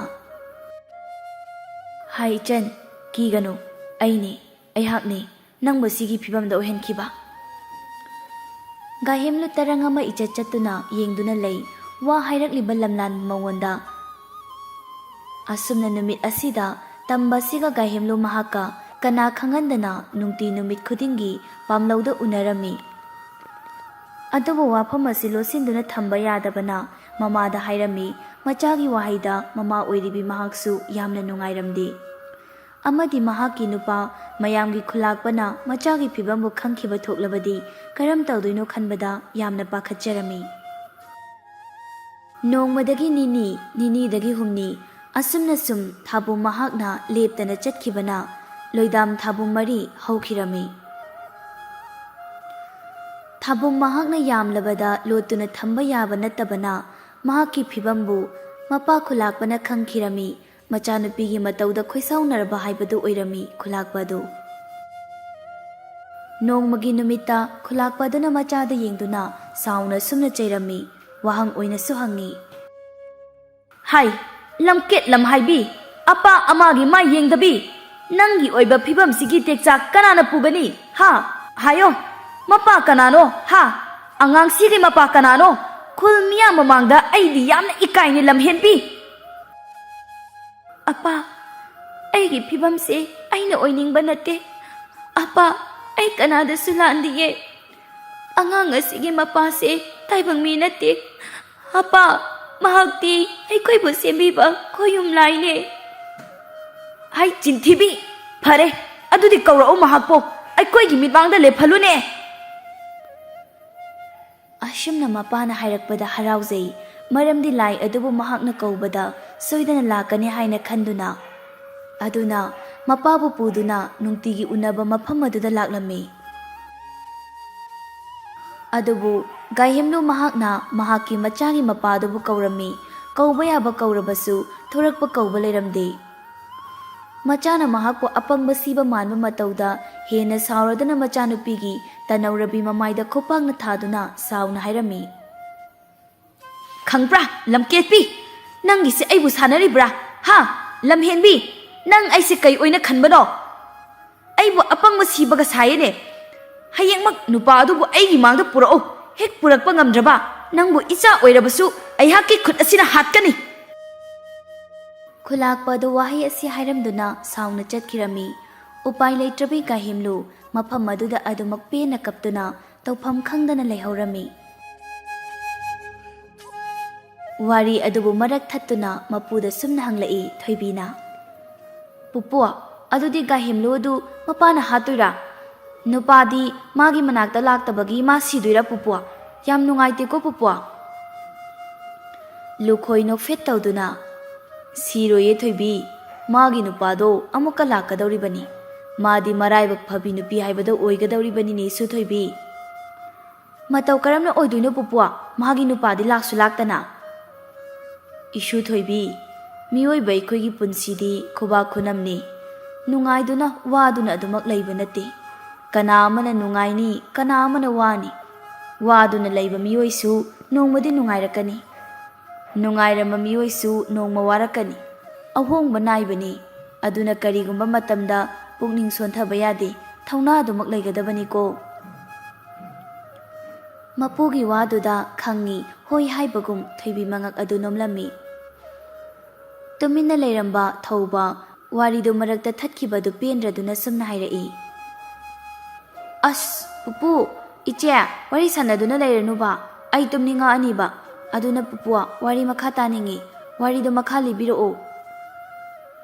"ꯍꯥꯏ ꯏꯆꯟ, ꯀꯤꯒꯅꯨ, ꯑꯩꯅꯤ, ꯑꯩꯍꯥꯛꯅꯤ ꯅꯪꯕꯨ ꯁꯤꯒꯤ ꯐꯤꯕꯝꯗ ꯑꯣꯏꯍꯟꯈꯤꯕ꯫" ꯒꯥꯏꯍꯦꯝꯂꯨ ꯇꯔꯪ ꯑꯃ ꯏꯆꯠ ꯆꯠꯇꯨꯅ ꯌꯦꯡꯗꯨꯅ ꯂꯩ꯫ ꯋꯥ ꯍꯥꯏꯔꯛꯂꯤꯕ ꯂꯝꯂꯥꯟꯕ ꯃꯉꯣꯟꯗ꯫ ꯑꯁꯨꯝꯅ ꯅꯨꯃꯤꯠ ꯑꯁꯤꯗ ꯇꯝꯕꯁꯤꯒ ꯒꯥꯏꯍꯦꯝꯂꯨ ꯃꯍꯥꯛꯀ ꯀꯅꯥ ꯈꯪꯍꯟꯗꯅ ꯅꯨꯡꯇꯤ ꯅꯨꯃꯤꯠ ꯈꯨꯗꯤꯡꯒꯤ ꯄꯥꯝꯂꯧꯗ ꯎꯅꯔꯝꯃꯤ꯫ ꯑꯗꯨꯕꯨ ꯋꯥꯐꯝ ꯑꯁꯤ ꯂꯣꯠꯁꯤꯟꯗꯨꯅ ꯊꯝꯕ ꯌꯥꯗꯕꯅ ꯃꯃꯥꯗ ꯍꯥꯏꯔꯝꯃꯤ꯫ ꯃꯆꯥꯒꯤ ꯋꯥꯍꯩꯗ ꯃꯃꯥ ꯑꯣꯏꯔꯤꯕꯤ ꯃꯍꯥꯛꯁꯨ ꯌꯥꯝꯅ ꯅꯨꯡꯉꯥꯏꯔꯝꯗꯦ꯫ ꯑꯃꯗꯤ ꯃꯍꯥꯛꯀꯤ ꯅꯨꯄꯥ ꯃꯌꯥꯝꯒꯤ ꯈꯨꯂꯥꯛꯄꯅ ꯃꯆꯥꯒꯤ ꯐꯤꯕꯝꯕꯨ ꯈꯪꯈꯤꯕ ꯊꯣꯛꯂꯕꯗꯤ ꯀꯔꯝ ꯇꯧꯗꯣꯏꯅꯣ ꯈꯟꯕꯗ ꯌꯥꯝꯅ ꯄꯥꯈꯠꯆꯔꯝꯃꯤ꯫ ꯅꯣꯡꯃꯗꯒꯤ ꯅꯤꯅꯤ, ꯅꯤꯅꯤꯗꯒꯤ ꯍꯨꯝꯅꯤ, ꯑꯁꯨꯝꯅ ꯁꯨꯝ ꯊꯥꯕꯨꯝ ꯃꯍꯥꯛꯅ ꯂꯦꯞꯇꯅ ꯆꯠꯈꯤꯕꯅ ꯂꯣꯏꯗꯥꯝ ꯊꯥꯕꯨꯝ ꯃꯔꯤ ꯍꯧꯈꯤꯔꯝꯃꯤ꯫ ꯊꯥꯕꯨꯝ ꯃꯍꯥꯛꯅ ꯌꯥꯝꯂꯕꯗ ꯂꯣꯠꯇꯨꯅ ꯊꯝꯕ ꯌꯥꯕ ꯅꯠꯇꯕꯅ ꯃꯍꯥꯛꯀꯤ ꯐꯤꯕꯝꯕꯨ ꯃꯄꯥ ꯈꯨꯂꯥꯛꯄꯅ ꯈꯪꯈꯤꯔꯝꯃꯤ꯫ ꯃꯆꯥꯅꯨꯄꯤꯒꯤ ꯃꯇꯧꯗ ꯈꯣꯏꯁꯥꯎꯅꯔꯕ ꯍꯥꯏꯕꯗꯨ ꯑꯣꯏꯔꯝꯃꯤ ꯈꯨꯂꯥꯛꯄ ꯑꯗꯨ꯫ ꯅꯣꯡꯃꯒꯤ ꯅꯨꯃꯤꯠꯇ ꯈꯨꯂꯥꯛꯄ ꯑꯗꯨꯅ ꯃꯆꯥꯗ ꯌꯦꯡꯗꯨꯅ ꯁꯥꯎꯅ ꯁꯨꯝꯅ ꯆꯩꯔꯝꯃꯤ, ꯋꯥꯍꯪ ꯑꯣꯏꯅꯁꯨ ꯍꯪꯉꯤ꯫ "ꯍꯥꯏ, ꯂꯝꯀꯦꯠ ꯂꯝꯍꯥꯏꯕꯤ, ꯑꯄꯥ ꯑꯃꯥꯒꯤ ꯃꯥꯏ ꯌꯦꯡꯗꯕꯤ, ꯅꯪꯒꯤ ꯑꯣꯏꯕ ꯐꯤꯕꯝꯁꯤꯒꯤ ꯇꯦꯛꯆꯥꯛ ꯀꯅꯥꯅ ꯄꯨꯒꯅꯤ? ꯍꯥ? ꯍꯥꯏꯌꯣ, ꯃꯄꯥ ꯀꯅꯥꯅꯣ? ꯍꯥ? ꯑꯉꯥꯡꯁꯤꯒꯤ ꯃꯄꯥ ꯀꯅꯥꯅꯣ? ꯈꯨꯜ ꯃꯤꯌꯥꯝ ꯃꯃꯥꯡꯗ ꯑꯩꯗꯤ ꯌꯥꯝꯅ ꯏꯀꯥꯏꯅꯤ, ꯂꯝꯍꯦꯟꯕꯤ!" "ꯑꯄꯥ, ꯑꯩꯒꯤ ꯐꯤꯕꯝꯁꯦ ꯑꯩꯅ ꯑꯣꯏꯅꯤꯡꯕ ꯅꯠꯇꯦ꯫ ꯑꯄꯥ, ꯑꯩ ꯀꯅꯥꯗꯁꯨ ꯂꯥꯟꯗꯤꯌꯦ꯫ ꯑꯉꯥꯡ ꯑꯁꯤꯒꯤ ꯃꯄꯥꯁꯦ ꯇꯥꯏꯕꯪ ꯃꯤ ꯅꯠꯇꯦ꯫ ꯑꯄꯥ, ꯃꯍꯥꯛꯇꯤ ꯑꯩꯈꯣꯏꯕꯨ ꯁꯦꯝꯕꯤꯕ ꯈꯣꯌꯨꯝ ꯂꯥꯏꯅꯦ꯫" "ꯍꯥꯏ, ꯆꯤꯟꯊꯤꯕꯤ! ꯐꯔꯦ, ꯑꯗꯨꯗꯤ ꯀꯧꯔꯛꯎ ꯃꯍꯥꯛꯄꯨ, ꯑꯩꯈꯣꯏꯒꯤ ꯃꯤꯠꯃꯥꯡꯗ ꯂꯦꯞꯍꯜꯂꯨꯅꯦ!" ꯑꯁꯨꯝꯅ ꯃꯄꯥꯅ ꯍꯥꯏꯔꯛꯄꯗ ꯍꯔꯥꯎꯖꯩ, ꯃꯔꯝꯗꯤ ꯂꯥꯏ ꯑꯗꯨꯕꯨ ꯃꯍꯥꯛꯅ ꯀꯧꯕꯗ ꯁꯣꯏꯗꯅ ꯂꯥꯛꯀꯅꯤ ꯍꯥꯏꯅ ꯈꯟꯗꯨꯅ꯫ ꯑꯗꯨꯅ ꯃꯄꯥꯕꯨ ꯄꯨꯗꯨꯅ ꯅꯨꯡꯇꯤꯒꯤ ꯎꯅꯕ ꯃꯐꯝ ꯑꯗꯨꯗ ꯂꯥꯛꯂꯝꯃꯤ꯫ ꯑꯗꯨꯕꯨ ꯒꯥꯏꯍꯦꯝꯂꯨ ꯃꯍꯥꯛꯅ ꯃꯍꯥꯛꯀꯤ ꯃꯆꯥꯒꯤ ꯃꯄꯥꯗꯨꯕꯨ ꯀꯧꯔꯝꯃꯤ꯫ ꯀꯧꯕ ꯌꯥꯕ ꯀꯧꯔꯕꯁꯨ ꯊꯣꯔꯛꯄ ꯀꯧꯕ ꯂꯩꯔꯝꯗꯦ꯫ ꯃꯆꯥꯅ ꯃꯍꯥꯛꯄꯨ ꯑꯄꯪꯕ ꯁꯤꯕ ꯃꯥꯟꯕ ꯃꯇꯧꯗ ꯍꯦꯟꯅ ꯁꯥꯎꯔꯗꯨꯅ ꯃꯆꯥꯅꯨꯄꯤꯒꯤ ꯇꯅꯧꯔꯕꯤ ꯃꯃꯥꯏꯗ ꯈꯨꯄꯥꯛꯅ ꯊꯥꯗꯨꯅ ꯁꯥꯎꯅ ꯍꯥꯏꯔꯝꯃꯤ꯫ "ꯈꯪꯕ꯭ꯔꯥ, ꯂꯝꯀꯦꯠꯄꯤ? ꯅꯪꯒꯤꯁꯦ ꯑꯩꯕꯨ ꯁꯥꯟꯅꯔꯤꯕ꯭ꯔꯥ? ꯍꯥ? ꯂꯝꯍꯦꯟꯕꯤ, ꯅꯪ ꯑꯩꯁꯦ ꯀꯩ ꯑꯣꯏꯅ ꯈꯟꯕꯅꯣ? ꯑꯩꯕꯨ ꯑꯄꯪꯕ ꯁꯤꯕꯒ ꯁꯥꯏꯌꯦꯅꯦ꯫ ꯍꯌꯦꯡꯃꯛ ꯅꯨꯄꯥ ꯑꯗꯨꯕꯨ ꯑꯩꯒꯤ ꯃꯥꯡꯗ ꯄꯨꯔꯛꯎ꯫ ꯍꯦꯛ ꯄꯨꯔꯛꯄ ꯉꯝꯗ꯭ꯔꯕ, ꯅꯪꯕꯨ ꯏꯆꯥ ꯑꯣꯏꯔꯕꯁꯨ ꯑꯩꯍꯥꯛꯀꯤ ꯈꯨꯠ ꯑꯁꯤꯅ ꯍꯥꯠꯀꯅꯤ!" ꯈꯨꯂꯥꯛꯄ ꯑꯗꯨ ꯋꯥꯍꯩ ꯑꯁꯤ ꯍꯥꯏꯔꯝꯗꯨꯅ ꯁꯥꯎꯅ ꯆꯠꯈꯤꯔꯝꯃꯤ꯫ ꯎꯄꯥꯏ ꯂꯩꯇ꯭ꯔꯕꯤ ꯒꯥꯍꯦꯝꯂꯨ ꯃꯐꯝ ꯑꯗꯨꯗ ꯑꯗꯨꯃꯛ ꯄꯦꯟꯅ ꯀꯞꯇꯨꯅ ꯇꯧꯐꯝ ꯈꯪꯗꯅ ꯂꯩꯍꯧꯔꯝꯃꯤ꯫ ꯋꯥꯔꯤ ꯑꯗꯨꯕꯨ ꯃꯔꯛ ꯊꯠꯇꯨꯅ ꯃꯄꯨꯗ ꯁꯨꯝꯅ ꯍꯪꯂꯛꯏ ꯊꯣꯏꯕꯤꯅ, "ꯄꯨꯄꯨ, ꯑꯗꯨꯗꯤ ꯒꯥꯍꯦꯝꯂꯨ ꯑꯗꯨ ꯃꯄꯥꯅ ꯍꯥꯠꯇꯣꯏꯔꯥ? ꯅꯨꯄꯥꯗꯤ ꯃꯥꯒꯤ ꯃꯅꯥꯛꯇ ꯂꯥꯛꯇꯕꯒꯤ ꯃꯥ ꯁꯤꯗꯣꯏꯔꯥ ꯄꯨꯄꯨ? ꯌꯥꯝ ꯅꯨꯡꯉꯥꯏꯇꯦꯀꯣ ꯄꯨꯄꯨ?" ꯂꯨꯈꯣꯏ ꯅꯣꯛꯐꯦꯠ ꯇꯧꯗꯨꯅ, "ꯁꯤꯔꯣꯏꯌꯦ ꯊꯣꯏꯕꯤ, ꯃꯥꯒꯤ ꯅꯨꯄꯥꯗꯣ ꯑꯃꯨꯛꯀ ꯂꯥꯛꯀꯗꯧꯔꯤꯕꯅꯤ꯫ ꯃꯥꯗꯤ ꯃꯔꯥꯏꯕꯛ ꯐꯕꯤ ꯅꯨꯄꯤ ꯍꯥꯏꯕꯗꯣ ꯑꯣꯏꯒꯗꯧꯔꯤꯕꯅꯤꯅꯦ ꯏꯁꯨ ꯊꯣꯏꯕꯤ꯫ ꯃꯇꯧ ꯀꯔꯝꯅ ꯑꯣꯏꯗꯣꯏꯅꯣ ꯄꯨꯄꯨ? ꯃꯥꯒꯤ ꯅꯨꯄꯥꯗꯤ ꯂꯥꯛꯁꯨ ꯂꯥꯛꯇꯅ꯫" ꯏꯁꯨ ꯊꯣꯏꯕꯤ, ꯃꯤꯑꯣꯏꯕ ꯑꯩꯈꯣꯏꯒꯤ ꯄꯨꯟꯁꯤꯗꯤ ꯈꯨꯕꯥꯛ ꯈꯨꯅꯝꯅꯤ꯫ ꯅꯨꯡꯉꯥꯏꯗꯨꯅ ꯋꯥꯗꯨꯅ ꯑꯗꯨꯃꯛ ꯂꯩꯕ ꯅꯠꯇꯦ꯫ ꯀꯅꯥ ꯑꯃꯅ ꯅꯨꯡꯉꯥꯏꯅꯤ, ꯀꯅꯥ ꯑꯃꯅ ꯋꯥꯅꯤ꯫ ꯋꯥꯗꯨꯅ ꯂꯩꯕ ꯃꯤꯑꯣꯏꯁꯨ ꯅꯣꯡꯃꯗꯤ ꯅꯨꯡꯉꯥꯏꯔꯛꯀꯅꯤ꯫ ꯅꯨꯡꯉꯥꯏꯔꯝꯕ ꯃꯤꯑꯣꯏꯁꯨ ꯅꯣꯡꯃ ꯋꯥꯔꯛꯀꯅꯤ꯫ ꯑꯍꯣꯡꯕ ꯅꯥꯏꯕꯅꯤ꯫ ꯑꯗꯨꯅ ꯀꯔꯤꯒꯨꯝꯕ ꯃꯇꯝꯗ ꯄꯨꯛꯅꯤꯡ ꯁꯣꯟꯊꯕ ꯌꯥꯗꯦ꯫ ꯊꯧꯅꯥ ꯑꯗꯨꯃꯛ ꯂꯩꯒꯗꯕꯅꯤꯀꯣ꯫ ꯃꯄꯨꯒꯤ ꯋꯥꯗꯨꯗ ꯈꯪꯉꯤ ꯍꯣꯏ ꯍꯥꯏꯕꯒꯨꯝ ꯊꯣꯏꯕꯤ ꯃꯉꯛ ꯑꯗꯨ ꯅꯣꯝꯂꯝꯃꯤ꯫ ꯇꯨꯃꯤꯟꯅ ꯂꯩꯔꯝꯕ ꯊꯧꯕ ꯋꯥꯔꯤꯗꯨ ꯃꯔꯛꯇ ꯊꯠꯈꯤꯕꯗꯨ ꯄꯦꯟꯗ꯭ꯔꯗꯨꯅ ꯁꯨꯝꯅ ꯍꯥꯏꯔꯛꯏ, "ꯑꯁ, ꯄꯨꯄꯨ, ꯏꯆꯦ, ꯋꯥꯔꯤ ꯁꯥꯟꯅꯗꯨꯅ ꯂꯩꯔꯅꯨꯕ, ꯑꯩ ꯇꯨꯝꯅꯤꯡꯉꯛꯑꯅꯤꯕ꯫ ꯑꯗꯨꯅ ꯄꯨꯄꯨ, ꯋꯥꯔꯤ ꯃꯈꯥ ꯇꯥꯅꯤꯡꯉꯤ, ꯋꯥꯔꯤꯗꯨ ꯃꯈꯥ ꯂꯤꯕꯤꯔꯛꯑꯣ꯫"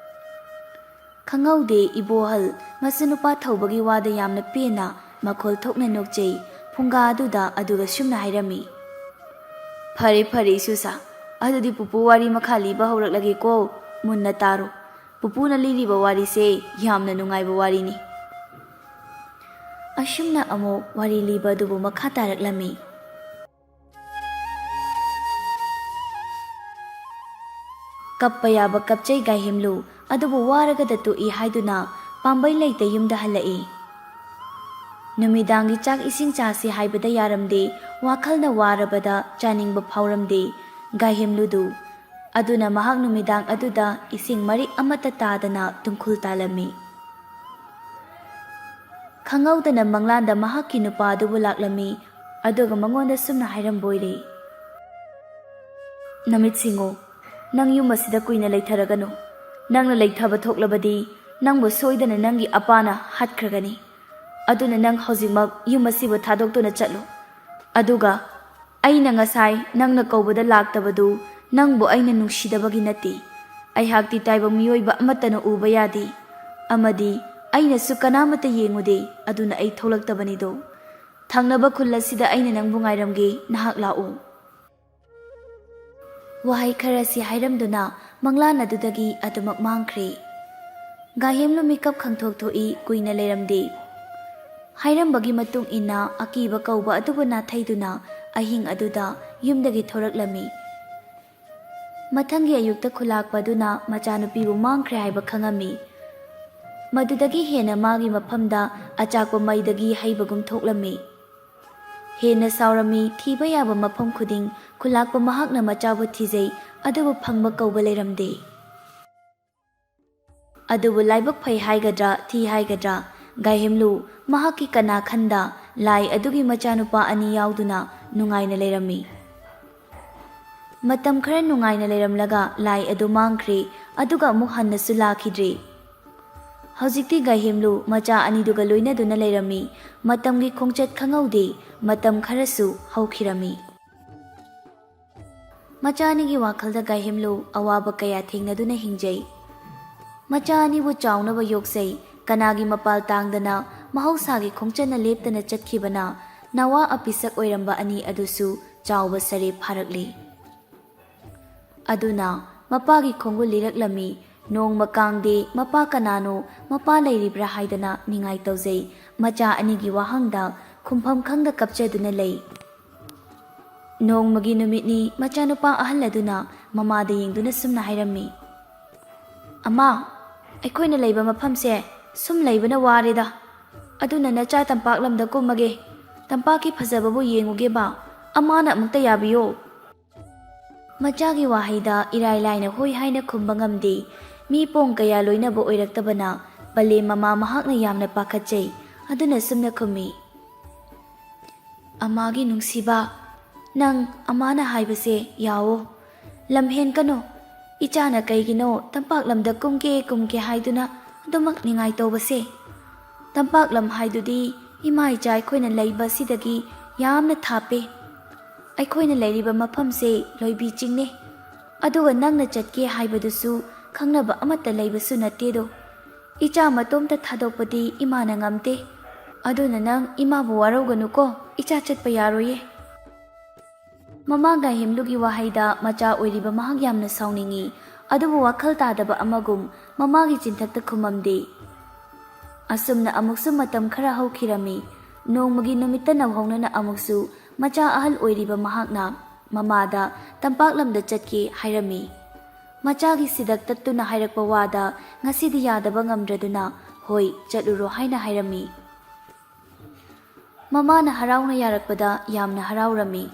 ꯈꯪꯍꯧꯗꯦ ꯏꯕꯣꯍꯜ ꯃꯆꯥꯅꯨꯄꯥ ꯊꯧꯕꯒꯤ ꯋꯥꯗ ꯌꯥꯝꯅ ꯄꯦꯟꯅ ꯃꯈꯣꯜ ꯊꯣꯛꯅ ꯅꯣꯛꯆꯩ꯫ ꯐꯨꯡꯒꯥ ꯑꯗꯨꯗ ꯑꯗꯨꯒ ꯁꯨꯝꯅ ꯍꯥꯏꯔꯝꯃꯤ, "ꯐꯔꯦ, ꯐꯔꯦ ꯏꯁꯨꯁꯥ, ꯑꯗꯨꯗꯤ ꯄꯨꯄꯨ ꯋꯥꯔꯤ ꯃꯈꯥ ꯂꯤꯕ ꯍꯧꯔꯛꯂꯒꯦꯀꯣ꯫ ꯃꯨꯟꯅ ꯇꯥꯔꯣ꯫ ꯄꯨꯄꯨꯅ ꯂꯤꯔꯤꯕ ꯋꯥꯔꯤꯁꯦ ꯌꯥꯝꯅ ꯅꯨꯡꯉꯥꯏꯕ ꯋꯥꯔꯤꯅꯤ꯫" ꯑꯁꯨꯝꯅ ꯑꯃꯨꯛ ꯋꯥꯔꯤ ꯂꯤꯕ ꯑꯗꯨꯕꯨ ꯃꯈꯥ ꯇꯥꯔꯛꯂꯝꯃꯤ꯫ ꯀꯞꯄ ꯌꯥꯕ ꯀꯞꯆꯩ ꯒꯥꯏꯍꯦꯝꯂꯨ, ꯑꯗꯨꯕꯨ ꯋꯥꯔꯒꯗ ꯇꯣꯛꯏ ꯍꯥꯏꯗꯨꯅ ꯄꯥꯝꯕꯩ ꯂꯩꯇ ꯌꯨꯝꯗ ꯍꯜꯂꯛꯏ꯫ ꯅꯨꯃꯤꯗꯥꯡꯒꯤ ꯆꯥꯛ ꯏꯁꯤꯡ ꯆꯥꯁꯤ ꯍꯥꯏꯕꯗ ꯌꯥꯔꯝꯗꯦ, ꯋꯥꯈꯜꯅ ꯋꯥꯔꯕꯗ ꯆꯥꯅꯤꯡꯕ ꯐꯥꯎꯔꯝꯗꯦ ꯒꯥꯏꯍꯦꯝꯂꯨꯗꯨ꯫ ꯑꯗꯨꯅ ꯃꯍꯥꯛ ꯅꯨꯃꯤꯗꯥꯡ ꯑꯗꯨꯗ ꯏꯁꯤꯡ ꯃꯔꯤꯛ ꯑꯃꯠꯇ ꯇꯥꯗꯅ ꯇꯨꯡꯈꯨꯜ ꯇꯥꯂꯝꯃꯤ꯫ ꯈꯪꯍꯧꯗꯅ ꯃꯪꯂꯥꯟꯗ ꯃꯍꯥꯛꯀꯤ ꯅꯨꯄꯥ ꯑꯗꯨꯕꯨ ꯂꯥꯛꯂꯝꯃꯤ, ꯑꯗꯨꯒ ꯃꯉꯣꯟꯗ ꯁꯨꯝꯅ ꯍꯥꯏꯔꯝꯕ ꯑꯣꯏꯔꯦ꯫ "ꯅꯃꯤꯠ ꯁꯤꯡꯉꯨ, ꯅꯪ ꯌꯨꯝ ꯑꯁꯤꯗ ꯀꯨꯏꯅ ꯂꯩꯊꯔꯒꯅꯨ꯫ ꯅꯪꯅ ꯂꯩꯊꯕ ꯊꯣꯛꯂꯕꯗꯤ ꯅꯪꯕꯨ ꯁꯣꯏꯗꯅ ꯅꯪꯒꯤ ꯑꯄꯥꯅ ꯍꯥꯠꯈ꯭ꯔꯒꯅꯤ꯫ ꯑꯗꯨꯅ ꯅꯪ ꯍꯧꯖꯤꯛꯃꯛ ꯌꯨꯝ ꯑꯁꯤꯕꯨ ꯊꯥꯗꯣꯛꯇꯨꯅ ꯆꯠꯂꯨ꯫ ꯑꯗꯨꯒ ꯑꯩꯅ ꯉꯁꯥꯏ ꯅꯪꯅ ꯀꯧꯕꯗ ꯂꯥꯛꯇꯕꯗꯨ ꯅꯪꯕꯨ ꯑꯩꯅ ꯅꯨꯡꯁꯤꯗꯕꯒꯤ ꯅꯠꯇꯦ꯫ ꯑꯩꯍꯥꯛꯇꯤ ꯇꯥꯏꯕꯪ ꯃꯤꯑꯣꯏꯕ ꯑꯃꯠꯇꯅ ꯎꯕ ꯌꯥꯗꯦ, ꯑꯃꯗꯤ ꯑꯩꯅꯁꯨ ꯀꯅꯥꯃꯠꯇ ꯌꯦꯡꯉꯨꯗꯦ, ꯑꯗꯨꯅ ꯑꯩ ꯊꯣꯛꯂꯛꯇꯕꯅꯤꯗꯣ꯫ ꯊꯪꯅꯕ ꯈꯨꯜ ꯑꯁꯤꯗ ꯑꯩꯅ ꯅꯪꯕꯨ ꯉꯥꯏꯔꯝꯒꯦ, ꯅꯍꯥꯛ ꯂꯥꯛꯎ꯫" ꯋꯥꯍꯩ ꯈꯔꯁꯤ ꯍꯥꯏꯔꯝꯗꯨꯅ ꯃꯪꯂꯥꯟ ꯑꯗꯨꯗꯒꯤ ꯑꯗꯨꯃꯛ ꯃꯥꯡꯈ꯭ꯔꯦ꯫ ꯒꯥꯏꯍꯦꯝꯂꯨ ꯃꯤꯀꯞ ꯈꯪꯊꯣꯛ ꯊꯣꯛꯏ, ꯀꯨꯏꯅ ꯂꯩꯔꯝꯗꯦ꯫ ꯍꯥꯏꯔꯝꯕꯒꯤ ꯃꯇꯨꯡ ꯏꯟꯅ ꯑꯀꯤꯕ ꯀꯧꯕ ꯑꯗꯨꯕꯨ ꯅꯥꯊꯩꯗꯨꯅ ꯑꯍꯤꯡ ꯑꯗꯨꯗ ꯌꯨꯝꯗꯒꯤ ꯊꯣꯔꯛꯂꯝꯃꯤ꯫ ꯃꯊꯪꯒꯤ ꯑꯌꯨꯛꯇ ꯈꯨꯂꯥꯛꯄ ꯑꯗꯨꯅ ꯃꯆꯥꯅꯨꯄꯤꯕꯨ ꯃꯥꯡꯈ꯭ꯔꯦ ꯍꯥꯏꯕ ꯈꯪꯉꯝꯃꯤ꯫ ꯃꯗꯨꯗꯒꯤ ꯍꯦꯟꯅ ꯃꯥꯒꯤ ꯃꯐꯝꯗ ꯑꯆꯥꯛꯄ ꯃꯩꯗꯒꯤ ꯍꯩꯕꯒꯨꯝ ꯊꯣꯛꯂꯝꯃꯤ꯫ ꯍꯦꯟꯅ ꯁꯥꯎꯔꯝꯃꯤ, ꯊꯤꯕ ꯌꯥꯕ ꯃꯐꯝ ꯈꯨꯗꯤꯡ ꯈꯨꯂꯥꯛꯄ ꯃꯍꯥꯛꯅ ꯃꯆꯥꯕꯨ ꯊꯤꯖꯩ, ꯑꯗꯨꯕꯨ ꯐꯪꯕ ꯀꯧꯕ ꯂꯩꯔꯝꯗꯦ꯫ ꯑꯗꯨꯕꯨ ꯂꯥꯏꯕꯛ ꯐꯩ ꯍꯥꯏꯒꯗ꯭ꯔꯥ, ꯊꯤ ꯍꯥꯏꯒꯗ꯭ꯔꯥ, ꯒꯥꯏꯍꯦꯝꯂꯨ ꯃꯍꯥꯛꯀꯤ ꯀꯅꯥ ꯈꯟꯗ ꯂꯥꯏ ꯑꯗꯨꯒꯤ ꯃꯆꯥꯅꯨꯄꯥ ꯑꯅꯤ ꯌꯥꯎꯗꯨꯅ ꯅꯨꯡꯉꯥꯏꯅ ꯂꯩꯔꯝꯃꯤ꯫ ꯃꯇꯝ ꯈꯔ ꯅꯨꯡꯉꯥꯏꯅ ꯂꯩꯔꯝꯂꯒ ꯂꯥꯏ ꯑꯗꯨ ꯃꯥꯡꯈ꯭ꯔꯦ, ꯑꯗꯨꯒ ꯑꯃꯨꯛ ꯍꯟꯅꯁꯨ ꯂꯥꯛꯈꯤꯗ꯭ꯔꯦ꯫ ꯍꯧꯖꯤꯛꯇꯤ ꯒꯥꯏꯍꯦꯝꯂꯨ ꯃꯆꯥ ꯑꯅꯤꯗꯨꯒ ꯂꯣꯏꯅꯗꯨꯅ ꯂꯩꯔꯝꯃꯤ꯫ ꯃꯇꯝꯒꯤ ꯈꯣꯡꯆꯠ ꯈꯪꯍꯧꯗꯦ, ꯃꯇꯝ ꯈꯔꯁꯨ ꯍꯧꯈꯤꯔꯝꯃꯤ꯫ ꯃꯆꯥ ꯑꯅꯤꯒꯤ ꯋꯥꯈꯜꯗ ꯒꯥꯏꯍꯦꯝꯂꯨ ꯑꯋꯥꯕ ꯀꯌꯥ ꯊꯦꯡꯅꯗꯨꯅ ꯍꯤꯡꯖꯩ꯫ ꯃꯆꯥ ꯑꯅꯤꯕꯨ ꯆꯥꯎꯅꯕ ꯌꯣꯛꯆꯩ꯫ ꯀꯅꯥꯒꯤ ꯃꯄꯥꯜ ꯇꯥꯡꯗꯅ ꯃꯍꯧꯁꯥꯒꯤ ꯈꯣꯡꯆꯠꯅ ꯂꯦꯞꯇꯅ ꯆꯠꯈꯤꯕꯅ ꯅꯋꯥ ꯑꯄꯤꯁꯛ ꯑꯣꯏꯔꯝꯕ ꯑꯅꯤ ꯑꯗꯨꯁꯨ ꯆꯥꯎꯕ ꯁꯔꯦꯞ ꯐꯥꯔꯛꯂꯤ꯫ ꯑꯗꯨꯅ ꯃꯄꯥꯒꯤ ꯈꯣꯡꯒꯨꯜ ꯂꯤꯔꯛꯂꯝꯃꯤ꯫ ꯅꯣꯡꯃ ꯀꯥꯡꯗꯦ ꯃꯄꯥ ꯀꯅꯥꯅꯣ, ꯃꯄꯥ ꯂꯩꯔꯤꯕ꯭ꯔꯥ ꯍꯥꯏꯗꯅ ꯅꯤꯡꯉꯥꯏ ꯇꯧꯖꯩ꯫ ꯃꯆꯥ ꯑꯅꯤꯒꯤ ꯋꯥꯍꯪꯗ ꯈꯨꯝꯐꯝ ꯈꯪꯗ ꯀꯞꯆꯗꯨꯅ ꯂꯩ꯫ ꯅꯣꯡꯃꯒꯤ ꯅꯨꯃꯤꯠꯅꯤ, ꯃꯆꯥꯅꯨꯄꯥ ꯑꯍꯜ ꯑꯗꯨꯅ ꯃꯃꯥꯗ ꯌꯦꯡꯗꯨꯅ ꯁꯨꯝꯅ ꯍꯥꯏꯔꯝꯃꯤ, "ꯑꯃꯥ, ꯑꯩꯈꯣꯏꯅ ꯂꯩꯕ ꯃꯐꯝꯁꯦ ꯁꯨꯝ ꯂꯩꯕꯅ ꯋꯥꯔꯦꯗ꯫ ꯑꯗꯨꯅ ꯅꯆꯥ ꯇꯝꯄꯥꯛ ꯂꯝꯗ ꯀꯨꯝꯃꯒꯦ꯫ ꯇꯝꯄꯥꯛꯀꯤ ꯐꯖꯕꯕꯨ ꯌꯦꯡꯉꯨꯒꯦꯕ꯫ ꯑꯃꯥꯅ ꯑꯃꯨꯛꯇ ꯌꯥꯕꯤꯌꯣ꯫" ꯃꯆꯥꯒꯤ ꯋꯥꯍꯩꯗ ꯏꯔꯥꯏ ꯂꯥꯏꯅ ꯍꯣꯏ ꯍꯥꯏꯅ ꯈꯨꯝꯕ ꯉꯝꯗꯦ꯫ ꯃꯤ ꯄꯣꯡ ꯀꯌꯥ ꯂꯣꯏꯅꯕ ꯑꯣꯏꯔꯛꯇꯕꯅ ꯄꯂꯦꯝ ꯃꯃꯥ ꯃꯍꯥꯛꯅ ꯌꯥꯝꯅ ꯄꯥꯈꯠꯆꯩ꯫ ꯑꯗꯨꯅ ꯁꯨꯝꯅ ꯈꯨꯝꯃꯤ, "ꯑꯃꯥꯒꯤ ꯅꯨꯡꯁꯤꯕ, ꯅꯪ ꯑꯃꯥꯅ ꯍꯥꯏꯕꯁꯦ ꯌꯥꯋꯣ꯫ ꯂꯝ ꯍꯦꯟꯒꯅꯨ꯫ ꯏꯆꯥꯅ ꯀꯩꯒꯤꯅꯣ ꯇꯝꯄꯥꯛ ꯂꯝꯗ ꯀꯨꯝꯒꯦ ꯀꯨꯝꯒꯦ ꯍꯥꯏꯗꯨꯅ ꯑꯗꯨꯃꯛ ꯅꯤꯡꯉꯥꯏ ꯇꯧꯕꯁꯦ? ꯇꯝꯄꯥꯛ ꯂꯝ ꯍꯥꯏꯗꯨꯗꯤ ꯏꯃꯥ ꯏꯆꯥ ꯑꯩꯈꯣꯏꯅ ꯂꯩꯕꯁꯤꯗꯒꯤ ꯌꯥꯝꯅ ꯊꯥꯞꯄꯦ꯫ ꯑꯩꯈꯣꯏꯅ ꯂꯩꯔꯤꯕ ꯃꯐꯝꯁꯦ ꯂꯣꯏꯕꯤ ꯆꯤꯡꯅꯦ꯫ ꯑꯗꯨꯒ ꯅꯪꯅ ꯆꯠꯀꯦ ꯍꯥꯏꯕꯗꯨꯁꯨ ꯈꯪꯅꯕ ꯑꯃꯠꯇ ꯂꯩꯕꯁꯨ ꯅꯠꯇꯦꯗꯣ꯫ ꯏꯆꯥ ꯃꯇꯣꯝꯇ ꯊꯥꯗꯣꯛꯄꯗꯤ ꯏꯃꯥꯅ ꯉꯝꯗꯦ꯫ ꯑꯗꯨꯅ ꯅꯪ ꯏꯃꯥꯕꯨ ꯋꯥꯔꯧꯒꯅꯨꯀꯣ, ꯏꯆꯥ ꯆꯠꯄ ꯌꯥꯔꯣꯏꯌꯦ꯫" ꯃꯃꯥ ꯒꯥꯏꯍꯦꯝꯂꯨꯒꯤ ꯋꯥꯍꯩꯗ ꯃꯆꯥ ꯑꯣꯏꯔꯤꯕ ꯃꯍꯥꯛ ꯌꯥꯝꯅ ꯁꯥꯎꯅꯤꯡꯏ꯫ ꯑꯗꯨꯕꯨ ꯋꯥꯈꯜ ꯇꯥꯗꯕ ꯑꯃꯒꯨꯝ ꯃꯃꯥꯒꯤ ꯆꯤꯟꯊꯛꯇ ꯈꯨꯝꯃꯝꯗꯦ꯫ ꯑꯁꯨꯝꯅ ꯑꯃꯨꯛꯁꯨ ꯃꯇꯝ ꯈꯔ ꯍꯧꯈꯤꯔꯝꯃꯤ꯫ ꯅꯣꯡꯃꯒꯤ ꯅꯨꯃꯤꯠꯇ ꯅꯧꯍꯧꯅꯅ ꯑꯃꯨꯛꯁꯨ ꯃꯆꯥ ꯑꯍꯜ ꯑꯣꯏꯔꯤꯕ ꯃꯍꯥꯛꯅ ꯃꯃꯥꯗ ꯇꯝꯄꯥꯛ ꯂꯝꯗ ꯆꯠꯀꯦ ꯍꯥꯏꯔꯝꯃꯤ꯫ ꯃꯆꯥꯒꯤ ꯁꯤꯗꯛ ꯇꯠꯇꯨꯅ ꯍꯥꯏꯔꯛꯄ ꯋꯥꯗ ꯉꯁꯤꯗꯤ ꯌꯥꯗꯕ ꯉꯝꯗ꯭ꯔꯗꯨꯅ, "ꯍꯣꯏ, ꯆꯠꯂꯨꯔꯣ" ꯍꯥꯏꯅ ꯍꯥꯏꯔꯝꯃꯤ꯫ ꯃꯃꯥꯅ ꯍꯔꯥꯎꯅ ꯌꯥꯔꯛꯄꯗ ꯌꯥꯝꯅ ꯍꯔꯥꯎꯔꯝꯃꯤ꯫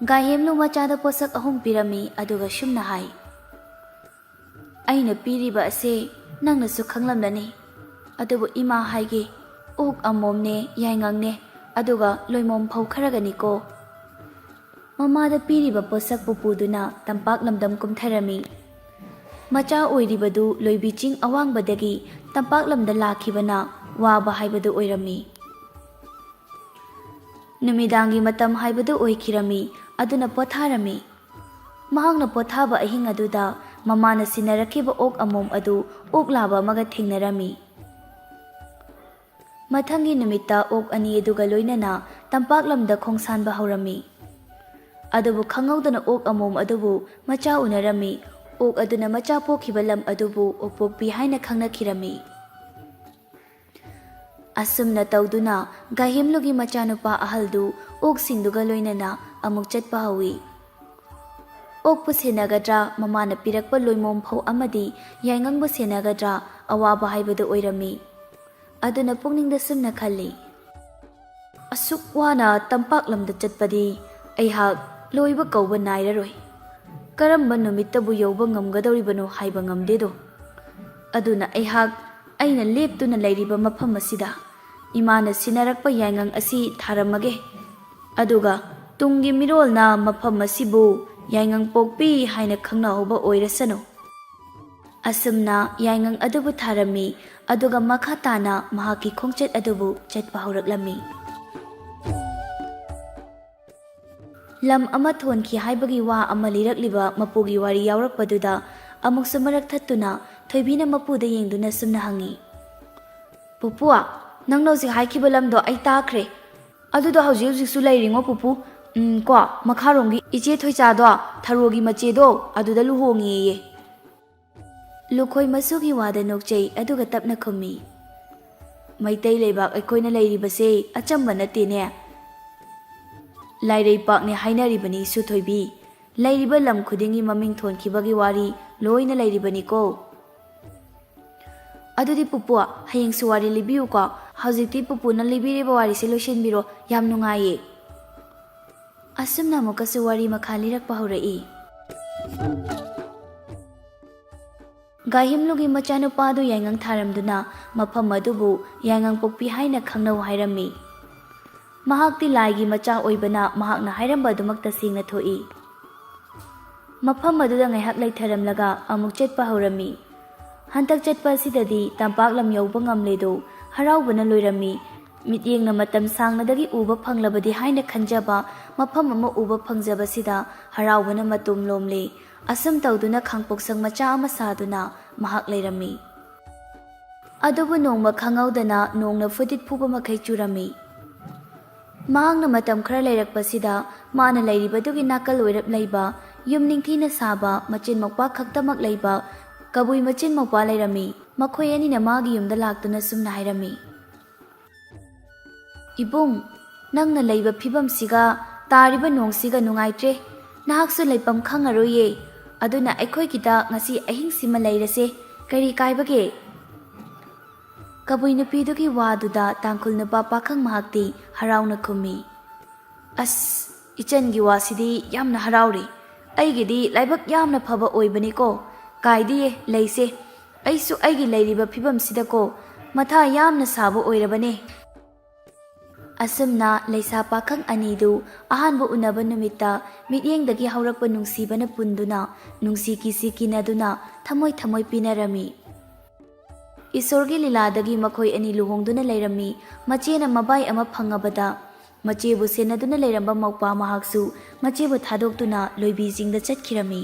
ꯒꯥꯏꯍꯦꯝꯂꯨ ꯃꯆꯥꯗ ꯄꯣꯠꯁꯛ ꯑꯍꯨꯝ ꯄꯤꯔꯝꯃꯤ, ꯑꯗꯨꯒ ꯁꯨꯝꯅ ꯍꯥꯏ, "ꯑꯩꯅ ꯄꯤꯔꯤꯕ ꯑꯁꯦ ꯅꯪꯅꯁꯨ ꯈꯪꯂꯝꯂꯅꯤ꯫ ꯑꯗꯨꯕꯨ ꯏꯃꯥ ꯍꯥꯏꯒꯦ, ꯑꯣꯛ ꯑꯃꯣꯝꯅꯦ, ꯌꯥꯏꯉꯪꯅꯦ, ꯑꯗꯨꯒ ꯂꯣꯏꯃꯣꯝ ꯐꯧ ꯈꯔꯒꯅꯤꯀꯣ꯫" ꯃꯃꯥꯗ ꯄꯤꯔꯤꯕ ꯄꯣꯠꯁꯛꯄꯨ ꯄꯨꯗꯨꯅ ꯇꯝꯄꯥꯛ ꯂꯝꯗꯝ ꯀꯨꯝꯊꯔꯝꯃꯤ꯫ ꯃꯆꯥ ꯑꯣꯏꯔꯤꯕꯗꯨ ꯂꯣꯏꯕꯤ ꯆꯤꯡ ꯑꯋꯥꯡꯕꯗꯒꯤ ꯇꯝꯄꯥꯛ ꯂꯝꯗ ꯂꯥꯛꯈꯤꯕꯅ ꯋꯥꯕ ꯍꯥꯏꯕꯗꯨ ꯑꯣꯏꯔꯝꯃꯤ꯫ ꯅꯨꯃꯤꯗꯥꯡꯒꯤ ꯃꯇꯝ ꯍꯥꯏꯕꯗꯨ ꯑꯣꯏꯈꯤꯔꯝꯃꯤ, ꯑꯗꯨꯅ ꯄꯣꯊꯥꯔꯝꯃꯤ꯫ ꯃꯍꯥꯛꯅ ꯄꯣꯊꯥꯕ ꯑꯍꯤꯡ ꯑꯗꯨꯗ ꯃꯃꯥꯅ ꯁꯤꯟꯅꯔꯛꯈꯤꯕ ꯑꯣꯛ ꯑꯃꯣꯝ ꯑꯗꯨ ꯑꯣꯛ ꯂꯥꯕ ꯑꯃꯒ ꯊꯦꯡꯅꯔꯝꯃꯤ꯫ ꯃꯊꯪꯒꯤ ꯅꯨꯃꯤꯠꯇ ꯑꯣꯛ ꯑꯅꯤ ꯑꯗꯨꯒ ꯂꯣꯏꯅꯅ ꯇꯝꯄꯥꯛ ꯂꯝꯗ ꯈꯣꯡꯁꯥꯟꯕ ꯍꯧꯔꯝꯃꯤ꯫ ꯑꯗꯨꯕꯨ ꯈꯪꯍꯧꯗꯅ ꯑꯣꯛ ꯑꯃꯣꯝ ꯑꯗꯨꯕꯨ ꯃꯆꯥ ꯎꯅꯔꯝꯃꯤ꯫ ꯑꯣꯛ ꯑꯗꯨꯅ ꯃꯆꯥ ꯄꯣꯛꯈꯤꯕ ꯂꯝ ꯑꯗꯨꯕꯨ ꯑꯣꯛꯄꯣꯛꯄꯤ ꯍꯥꯏꯅ ꯈꯪꯅꯈꯤꯔꯝꯃꯤ꯫ ꯑꯁꯨꯝꯅ ꯇꯧꯗꯨꯅ ꯒꯥꯍꯤꯝꯂꯨꯒꯤ ꯃꯆꯥꯅꯨꯄꯥ ꯑꯍꯜꯗꯨ ꯑꯣꯛꯁꯤꯡꯗꯨꯒ ꯂꯣꯏꯅꯅ ꯑꯃꯨꯛ ꯆꯠꯄ ꯍꯧꯏ꯫ ꯑꯣꯛꯄꯨ ꯁꯦꯟꯅꯒꯗ꯭ꯔꯥ, ꯃꯃꯥꯅ ꯄꯤꯔꯛꯄ ꯂꯣꯏꯃꯣꯝ ꯐꯧ ꯑꯃꯗꯤ ꯌꯥꯏꯉꯪꯕꯨ ꯁꯦꯟꯅꯒꯗ꯭ꯔꯥ, ꯑꯋꯥꯕ ꯍꯥꯏꯕꯗꯨ ꯑꯣꯏꯔꯝꯃꯤ꯫ ꯑꯗꯨꯅ ꯄꯨꯛꯅꯤꯡꯗ ꯁꯨꯝꯅ ꯈꯜꯂꯤ, "ꯑꯁꯨꯛ ꯋꯥꯅ ꯇꯝꯄꯥꯛ ꯂꯝꯗ ꯆꯠꯄꯗꯤ ꯑꯩꯍꯥꯛ ꯂꯣꯏꯕ ꯀꯧꯕ ꯅꯥꯏꯔꯔꯣꯏ꯫ ꯀꯔꯝꯕ ꯅꯨꯃꯤꯠꯇꯕꯨ ꯌꯧꯕ ꯉꯝꯒꯗꯧꯔꯤꯕꯅꯣ ꯍꯥꯏꯕ ꯉꯝꯗꯦꯗꯣ꯫ ꯑꯗꯨꯅ ꯑꯩꯍꯥꯛ ꯑꯩꯅ ꯂꯦꯞꯇꯨꯅ ꯂꯩꯔꯤꯕ ꯃꯐꯝ ꯑꯁꯤꯗ ꯏꯃꯥꯅ ꯁꯤꯟꯅꯔꯛꯄ ꯌꯥꯏꯉꯪ ꯑꯁꯤ ꯊꯥꯔꯝꯃꯒꯦ꯫ ꯑꯗꯨꯒ ꯇꯨꯡꯒꯤ ꯃꯤꯔꯣꯜꯅ ꯃꯐꯝ ꯑꯁꯤꯕꯨ ꯌꯥꯏꯉꯪ ꯄꯣꯛꯄꯤ ꯍꯥꯏꯅ ꯈꯪꯅꯍꯧꯕ ꯑꯣꯏꯔꯁꯅꯨ"꯫ ꯑꯁꯨꯝꯅ ꯌꯥꯏꯉꯪ ꯑꯗꯨꯕꯨ ꯊꯥꯔꯝꯃꯤ, ꯑꯗꯨꯒ ꯃꯈꯥ ꯇꯥꯅ ꯃꯍꯥꯛꯀꯤ ꯈꯣꯡꯆꯠ ꯑꯗꯨꯕꯨ ꯆꯠꯄ ꯍꯧꯔꯛꯂꯝꯃꯤ꯫ ꯂꯝ ꯑꯃ ꯊꯣꯟꯈꯤ ꯍꯥꯏꯕꯒꯤ ꯋꯥ ꯑꯃ ꯂꯤꯔꯛꯂꯤꯕ ꯃꯄꯨꯒꯤ ꯋꯥꯔꯤ ꯌꯥꯎꯔꯛꯄꯗꯨꯗ ꯑꯃꯨꯛꯁꯨ ꯃꯔꯛ ꯊꯠꯇꯨꯅ ꯊꯣꯏꯕꯤꯅ ꯃꯄꯨꯗ ꯌꯦꯡꯗꯨꯅ ꯁꯨꯝꯅ ꯍꯪꯉꯤ, "ꯄꯨꯄꯨ, ꯅꯪꯅ ꯍꯧꯖꯤꯛ ꯍꯥꯏꯈꯤꯕ ꯂꯝꯗꯣ ꯑꯩ ꯇꯥꯈ꯭ꯔꯦ꯫ ꯑꯗꯨꯗꯣ ꯍꯧꯖꯤꯛ ꯍꯧꯖꯤꯛꯁꯨ ꯂꯩꯔꯤꯉꯣ ꯄꯨꯄꯨ꯫ ꯎꯝ, ꯀꯣ, ꯃꯈꯥꯔꯣꯝꯒꯤ ꯏꯆꯦ ꯊꯣꯏꯆꯥꯗꯣ, ꯊꯔꯣꯒꯤ ꯃꯆꯦꯗꯣ, ꯑꯗꯨꯗ ꯂꯨꯍꯣꯡꯉꯦꯌꯦ"꯫ ꯂꯨꯈꯣꯏ ꯃꯁꯨꯒꯤ ꯋꯥꯗ ꯅꯣꯛꯆꯩ, ꯑꯗꯨꯒ ꯇꯞꯅ ꯈꯨꯝꯃꯤ, "ꯃꯩꯇꯩ ꯂꯩꯕꯥꯛ ꯑꯩꯈꯣꯏꯅ ꯂꯩꯔꯤꯕꯁꯦ ꯑꯆꯝꯕ ꯅꯠꯇꯦꯅꯦ꯫ ꯂꯥꯏꯔꯩꯄꯥꯛꯅꯦ ꯍꯥꯏꯅꯔꯤꯕꯅꯤ ꯁꯨꯊꯣꯏꯕꯤ꯫ ꯂꯩꯔꯤꯕ ꯂꯝ ꯈꯨꯗꯤꯡꯒꯤ ꯃꯃꯤꯡ ꯊꯣꯟꯈꯤꯕꯒꯤ ꯋꯥꯔꯤ ꯂꯣꯏꯅ ꯂꯩꯔꯤꯕꯅꯤꯀꯣ"꯫ "ꯑꯗꯨꯗꯤ ꯄꯨꯄꯨ, ꯍꯌꯦꯡꯁꯨ ꯋꯥꯔꯤ ꯂꯤꯕꯤꯌꯨꯀꯣ꯫ ꯍꯧꯖꯤꯛꯇꯤ ꯄꯨꯄꯨꯅ ꯂꯤꯕꯤꯔꯤꯕ ꯋꯥꯔꯤꯁꯦ ꯂꯣꯏꯁꯤꯟꯕꯤꯔꯣ, ꯌꯥꯝ ꯅꯨꯡꯉꯥꯏꯌꯦ"꯫ ꯑꯁꯨꯝꯅ ꯑꯃꯨꯛꯀꯁꯨ ꯋꯥꯔꯤ ꯃꯈꯥ ꯂꯤꯔꯛꯄ ꯍꯧꯔꯛꯏ꯫ ꯒꯥꯍꯤꯝꯂꯨꯒꯤ ꯃꯆꯥꯅꯨꯄꯥꯗꯨ ꯌꯥꯏꯉꯪ ꯊꯥꯔꯝꯗꯨꯅ ꯃꯐꯝ ꯑꯗꯨꯕꯨ ꯌꯥꯏꯉꯪ ꯄꯣꯛꯄꯤ ꯍꯥꯏꯅ ꯈꯪꯅꯧ ꯍꯥꯏꯔꯝꯃꯤ꯫ ꯃꯍꯥꯛꯇꯤ ꯂꯥꯏꯒꯤ ꯃꯆꯥ ꯑꯣꯏꯕꯅ ꯃꯍꯥꯛꯅ ꯍꯥꯏꯔꯝꯕ ꯑꯗꯨꯃꯛ ꯇꯁꯦꯡꯅ ꯊꯣꯛꯏ꯫ ꯃꯐꯝ ꯑꯗꯨꯗ ꯉꯥꯏꯍꯥꯛ ꯂꯩꯊꯔꯝꯂꯒ ꯑꯃꯨꯛ ꯆꯠꯄ ꯍꯧꯔꯝꯃꯤ꯫ ꯍꯟꯗꯛ ꯆꯠꯄ ꯑꯁꯤꯗꯗꯤ ꯇꯝꯄꯥꯛ ꯂꯝ ꯌꯧꯕ ꯉꯝꯂꯦꯗꯣ, ꯍꯔꯥꯎꯕꯅ ꯂꯣꯏꯔꯝꯃꯤ꯫ ꯃꯤꯠꯌꯦꯡꯅ ꯃꯇꯝ ꯁꯥꯡꯅꯗꯒꯤ ꯎꯕ ꯐꯪꯂꯕꯗꯤ ꯍꯥꯏꯅ ꯈꯟꯖꯕ ꯃꯐꯝ ꯑꯃ ꯎꯕ ꯐꯪꯖꯕꯁꯤꯗ ꯍꯔꯥꯎꯕꯅ ꯃꯇꯣꯝ ꯂꯣꯝꯂꯦ꯫ ꯑꯁꯨꯝ ꯇꯧꯗꯨꯅ ꯈꯥꯡꯄꯣꯛꯁꯪ ꯃꯆꯥ ꯑꯃ ꯁꯥꯗꯨꯅ ꯃꯍꯥꯛ ꯂꯩꯔꯝꯃꯤ꯫ ꯑꯗꯨꯕꯨ ꯅꯣꯡꯃ ꯈꯪꯍꯧꯗꯅ ꯅꯣꯡꯅ ꯐꯨꯗꯤꯠ ꯐꯨꯕ ꯃꯈꯩ ꯆꯨꯔꯝꯃꯤ꯫ ꯃꯍꯥꯛꯅ ꯃꯇꯝ ꯈꯔ ꯂꯩꯔꯛꯄꯁꯤꯗ ꯃꯥꯅ ꯂꯩꯔꯤꯕꯗꯨꯒꯤ ꯅꯥꯀꯜ ꯑꯣꯏꯔꯞ ꯂꯩꯕ, ꯌꯨꯝ ꯅꯤꯡꯊꯤꯅ ꯁꯥꯕ, ꯃꯆꯤꯟ ꯃꯧꯄ꯭ꯋꯥ ꯈꯛꯇꯃꯛ ꯂꯩꯕ ꯀꯕꯨꯏ ꯃꯆꯤꯟ ꯃꯧꯄ꯭ꯋꯥ ꯂꯩꯔꯝꯃꯤ꯫ ꯃꯈꯣꯏ ꯑꯅꯤꯅ ꯃꯥꯒꯤ ꯌꯨꯝꯗ ꯂꯥꯛꯇꯨꯅ ꯁꯨꯝꯅ ꯍꯥꯏꯔꯝꯃꯤ, ꯏꯕꯨꯡ, ꯅꯪꯅ ꯂꯩꯕ ꯐꯤꯕꯝꯁꯤꯒ ꯇꯥꯔꯤꯕ ꯅꯣꯡꯁꯤꯒ ꯅꯨꯡꯉꯥꯏꯇ꯭ꯔꯦ꯫ ꯅꯍꯥꯛꯁꯨ ꯂꯩꯐꯝ ꯈꯪꯉꯔꯣꯏꯌꯦ꯫ ꯑꯗꯨꯅ ꯑꯩꯈꯣꯏꯒꯤꯗ ꯉꯁꯤ ꯑꯍꯤꯡꯁꯤꯃ ꯂꯩꯔꯁꯦ꯫ ꯀꯔꯤ ꯀꯥꯏꯕꯒꯦ? ꯀꯕꯨꯏ ꯅꯨꯄꯤꯗꯨꯒꯤ ꯋꯥꯗꯨꯗ ꯇꯥꯡꯈꯨꯜ ꯅꯨꯄꯥ ꯄꯥꯈꯪ ꯃꯍꯥꯛꯇꯤ ꯍꯔꯥꯎꯅ ꯈꯨꯝꯃꯤ꯫ ꯑꯁ, ꯏꯆꯟꯒꯤ ꯋꯥꯁꯤꯗꯤ ꯌꯥꯝꯅ ꯍꯔꯥꯎꯔꯦ꯫ ꯑꯩꯒꯤꯗꯤ ꯂꯥꯏꯕꯛ ꯌꯥꯝꯅ ꯐꯕ ꯑꯣꯏꯕꯅꯤꯀꯣ꯫ ꯀꯥꯏꯗꯤꯌꯦ, ꯂꯩꯁꯦ꯫ ꯑꯩꯁꯨ ꯑꯩꯒꯤ ꯂꯩꯔꯤꯕ ꯐꯤꯕꯝꯁꯤꯗꯀꯣ ꯃꯊꯥ ꯌꯥꯝꯅ ꯁꯥꯕ ꯑꯣꯏꯔꯕꯅꯦ꯫ ꯑꯁꯨꯝꯅ ꯂꯩꯁꯥ ꯄꯥꯈꯪ ꯑꯅꯤꯗꯨ ꯑꯍꯥꯟꯕ ꯎꯅꯕ ꯅꯨꯃꯤꯠꯇ ꯃꯤꯠꯌꯦꯡꯗꯒꯤ ꯍꯧꯔꯛꯄ ꯅꯨꯡꯁꯤꯕꯅ ꯄꯨꯟꯗꯨꯅ, ꯅꯨꯡꯁꯤ ꯀꯤꯁꯤ ꯀꯤꯅꯗꯨꯅ ꯊꯃꯣꯏ ꯊꯃꯣꯏ ꯄꯤꯅꯔꯝꯃꯤ꯫ ꯏꯁꯣꯔꯒꯤ ꯂꯤꯂꯥꯗꯒꯤ ꯃꯈꯣꯏ ꯑꯅꯤ ꯂꯨꯍꯣꯡꯗꯨꯅ ꯂꯩꯔꯝꯃꯤ꯫ ꯃꯆꯦꯅ ꯃꯕꯥꯏ ꯑꯃ ꯐꯪꯉꯕꯗ, ꯃꯆꯦꯕꯨ ꯁꯦꯟꯅꯗꯨꯅ ꯂꯩꯔꯝꯕ ꯃꯧꯄ꯭ꯋꯥ ꯃꯍꯥꯛꯁꯨ ꯃꯆꯦꯕꯨ ꯊꯥꯗꯣꯛꯇꯨꯅ ꯂꯣꯏꯕꯤ ꯆꯤꯡꯗ ꯆꯠꯈꯤꯔꯝꯃꯤ꯫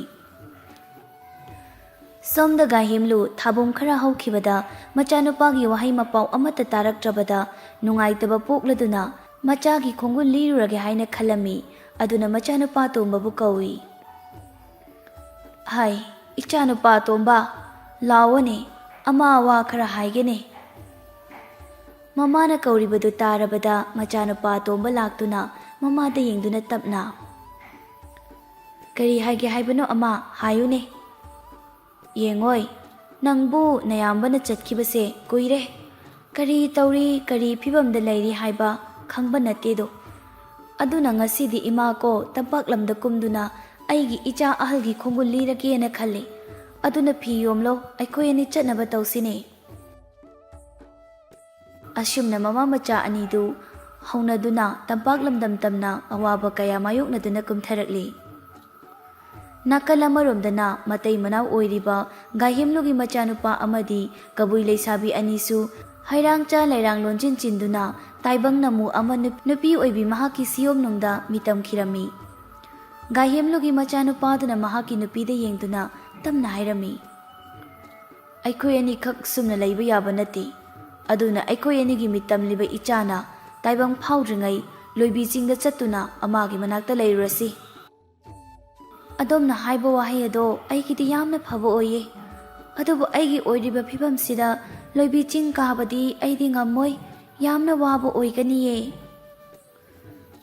ꯁꯣꯝꯗ ꯒꯥꯏꯍꯦꯝꯂꯨ ꯊꯥꯕꯣꯡ ꯈꯔ ꯍꯧꯈꯤꯕꯗ ꯃꯆꯥꯅꯨꯄꯥꯒꯤ ꯋꯥꯍꯩ ꯃꯄꯥꯎ ꯑꯃꯠꯇ ꯇꯥꯔꯛꯇ꯭ꯔꯕꯗ ꯅꯨꯡꯉꯥꯏꯇꯕ ꯄꯣꯛꯂꯗꯨꯅ ꯃꯆꯥꯒꯤ ꯈꯣꯡꯒꯨꯜ ꯂꯤꯔꯨꯔꯒꯦ ꯍꯥꯏꯅ ꯈꯜꯂꯝꯃꯤ꯫ ꯑꯗꯨꯅ ꯃꯆꯥꯅꯨꯄꯥ ꯇꯣꯝꯕꯕꯨ ꯀꯧꯏ꯫ "ꯍꯥꯏ, ꯏꯆꯥꯅꯨꯄꯥ ꯇꯣꯝꯕ, ꯂꯥꯎꯑꯣꯅꯦ, ꯑꯃ ꯋꯥ ꯈꯔ ꯍꯥꯏꯒꯦꯅꯦ꯫" ꯃꯃꯥꯅ ꯀꯧꯔꯤꯕꯗꯨ ꯇꯥꯔꯕꯗ ꯃꯆꯥꯅꯨꯄꯥ ꯇꯣꯝꯕ ꯂꯥꯛꯇꯨꯅ ꯃꯃꯥꯗ ꯌꯦꯡꯗꯨꯅ ꯇꯞꯅ, "ꯀꯔꯤ ꯍꯥꯏꯒꯦ ꯍꯥꯏꯕꯅꯣ ꯑꯃ? ꯍꯥꯏꯌꯨꯅꯦ꯫" "ꯌꯦꯡꯉꯣꯏ, ꯅꯪꯕꯨ ꯅꯌꯥꯝꯕꯅ ꯆꯠꯈꯤꯕꯁꯦ ꯀꯨꯏꯔꯦ꯫ ꯀꯔꯤ ꯇꯧꯔꯤ, ꯀꯔꯤ ꯐꯤꯕꯝꯗ ꯂꯩꯔꯤ ꯍꯥꯏꯕ ꯈꯪꯕ ꯅꯠꯇꯦꯗꯣ꯫ ꯑꯗꯨꯅ ꯉꯁꯤꯗꯤ ꯏꯃꯥ ꯀꯣ ꯇꯝꯄꯥꯛ ꯂꯝꯗ ꯀꯨꯝꯗꯨꯅ ꯑꯩꯒꯤ ꯏꯆꯥ ꯑꯍꯜꯒꯤ ꯈꯣꯡꯒꯨꯜ ꯂꯤꯔꯒꯦꯅ ꯈꯜꯂꯤ꯫ ꯑꯗꯨꯅ ꯐꯤ ꯌꯣꯝꯂꯣ, ꯑꯩꯈꯣꯏ ꯑꯅꯤ ꯆꯠꯅꯕ ꯇꯧꯁꯤꯅꯦ꯫" ꯑꯁꯨꯝꯅ ꯃꯃꯥ ꯃꯆꯥ ꯑꯅꯤꯗꯨ ꯍꯧꯅꯗꯨꯅ ꯇꯝꯄꯥꯛ ꯂꯝꯗꯝ ꯇꯝꯅ ꯑꯋꯥꯕ ꯀꯌꯥ ꯃꯥꯌꯣꯛꯅꯗꯨꯅ ꯀꯨꯝꯊꯔꯛꯂꯤ꯫ ꯅꯥꯀꯜ ꯑꯃꯔꯣꯝꯗꯅ ꯃꯇꯩ ꯃꯅꯥꯎ ꯑꯣꯏꯔꯤꯕ ꯒꯥꯏꯍꯦꯝꯂꯨꯒꯤ ꯃꯆꯥꯅꯨꯄꯥ ꯑꯃꯗꯤ ꯀꯕꯨꯏ ꯂꯩꯁꯥꯕꯤ ꯑꯅꯤꯁꯨ ꯍꯩꯔꯥꯡꯆꯥ ꯂꯩꯔꯥꯡ ꯂꯣꯟꯖꯤꯟ ꯆꯤꯟꯗꯨꯅ ꯇꯥꯏꯕꯪ ꯅꯃꯨ ꯑꯃ ꯅꯨꯞ-, ꯅꯨꯄꯤ ꯑꯣꯏꯕꯤ ꯃꯍꯥꯛꯀꯤ ꯁꯤꯌꯣꯝꯅꯨꯡꯗ ꯃꯤꯇꯝꯈꯤꯔꯝꯃꯤ꯫ ꯒꯥꯏꯍꯦꯝꯂꯨꯒꯤ ꯃꯆꯥꯅꯨꯄꯥꯗꯨꯅ ꯃꯍꯥꯛꯀꯤ ꯅꯨꯄꯤꯗ ꯌꯦꯡꯗꯨꯅ ꯇꯝꯅ ꯍꯥꯏꯔꯝꯃꯤ, "ꯑꯩꯈꯣꯏ ꯑꯅꯤꯈꯛ ꯁꯨꯝꯅ ꯂꯩꯕ ꯌꯥꯕ ꯅꯠꯇꯦ꯫ ꯑꯗꯨꯅ ꯑꯩꯈꯣꯏ ꯑꯅꯤꯒꯤ ꯃꯤꯇꯝꯂꯤꯕ ꯏꯆꯥꯅ ꯇꯥꯏꯕꯪ ꯐꯥꯎꯗ꯭ꯔꯤꯉꯩ ꯂꯣꯏꯕꯤ ꯆꯤꯡꯗ ꯆꯠꯇꯨꯅ ꯑꯃꯥꯒꯤ ꯃꯅꯥꯛꯇ ꯂꯩꯔꯨꯔꯁꯤ꯫" "ꯑꯗꯣꯝꯅ ꯍꯥꯏꯕ ꯋꯥꯍꯩ ꯑꯗꯣ ꯑꯩꯒꯤꯗꯤ ꯌꯥꯝꯅ ꯐꯕ ꯑꯣꯏꯌꯦ꯫ ꯑꯗꯨꯕꯨ ꯑꯩꯒꯤ ꯑꯣꯏꯔꯤꯕ ꯐꯤꯕꯝꯁꯤꯗ ꯂꯣꯏꯕꯤ ꯆꯤꯡ ꯀꯥꯕꯗꯤ ꯑꯩꯗꯤ ꯉꯝꯃꯣꯏ꯫ ꯌꯥꯝꯅ ꯋꯥꯕ ꯑꯣꯏꯒꯅꯤꯌꯦ꯫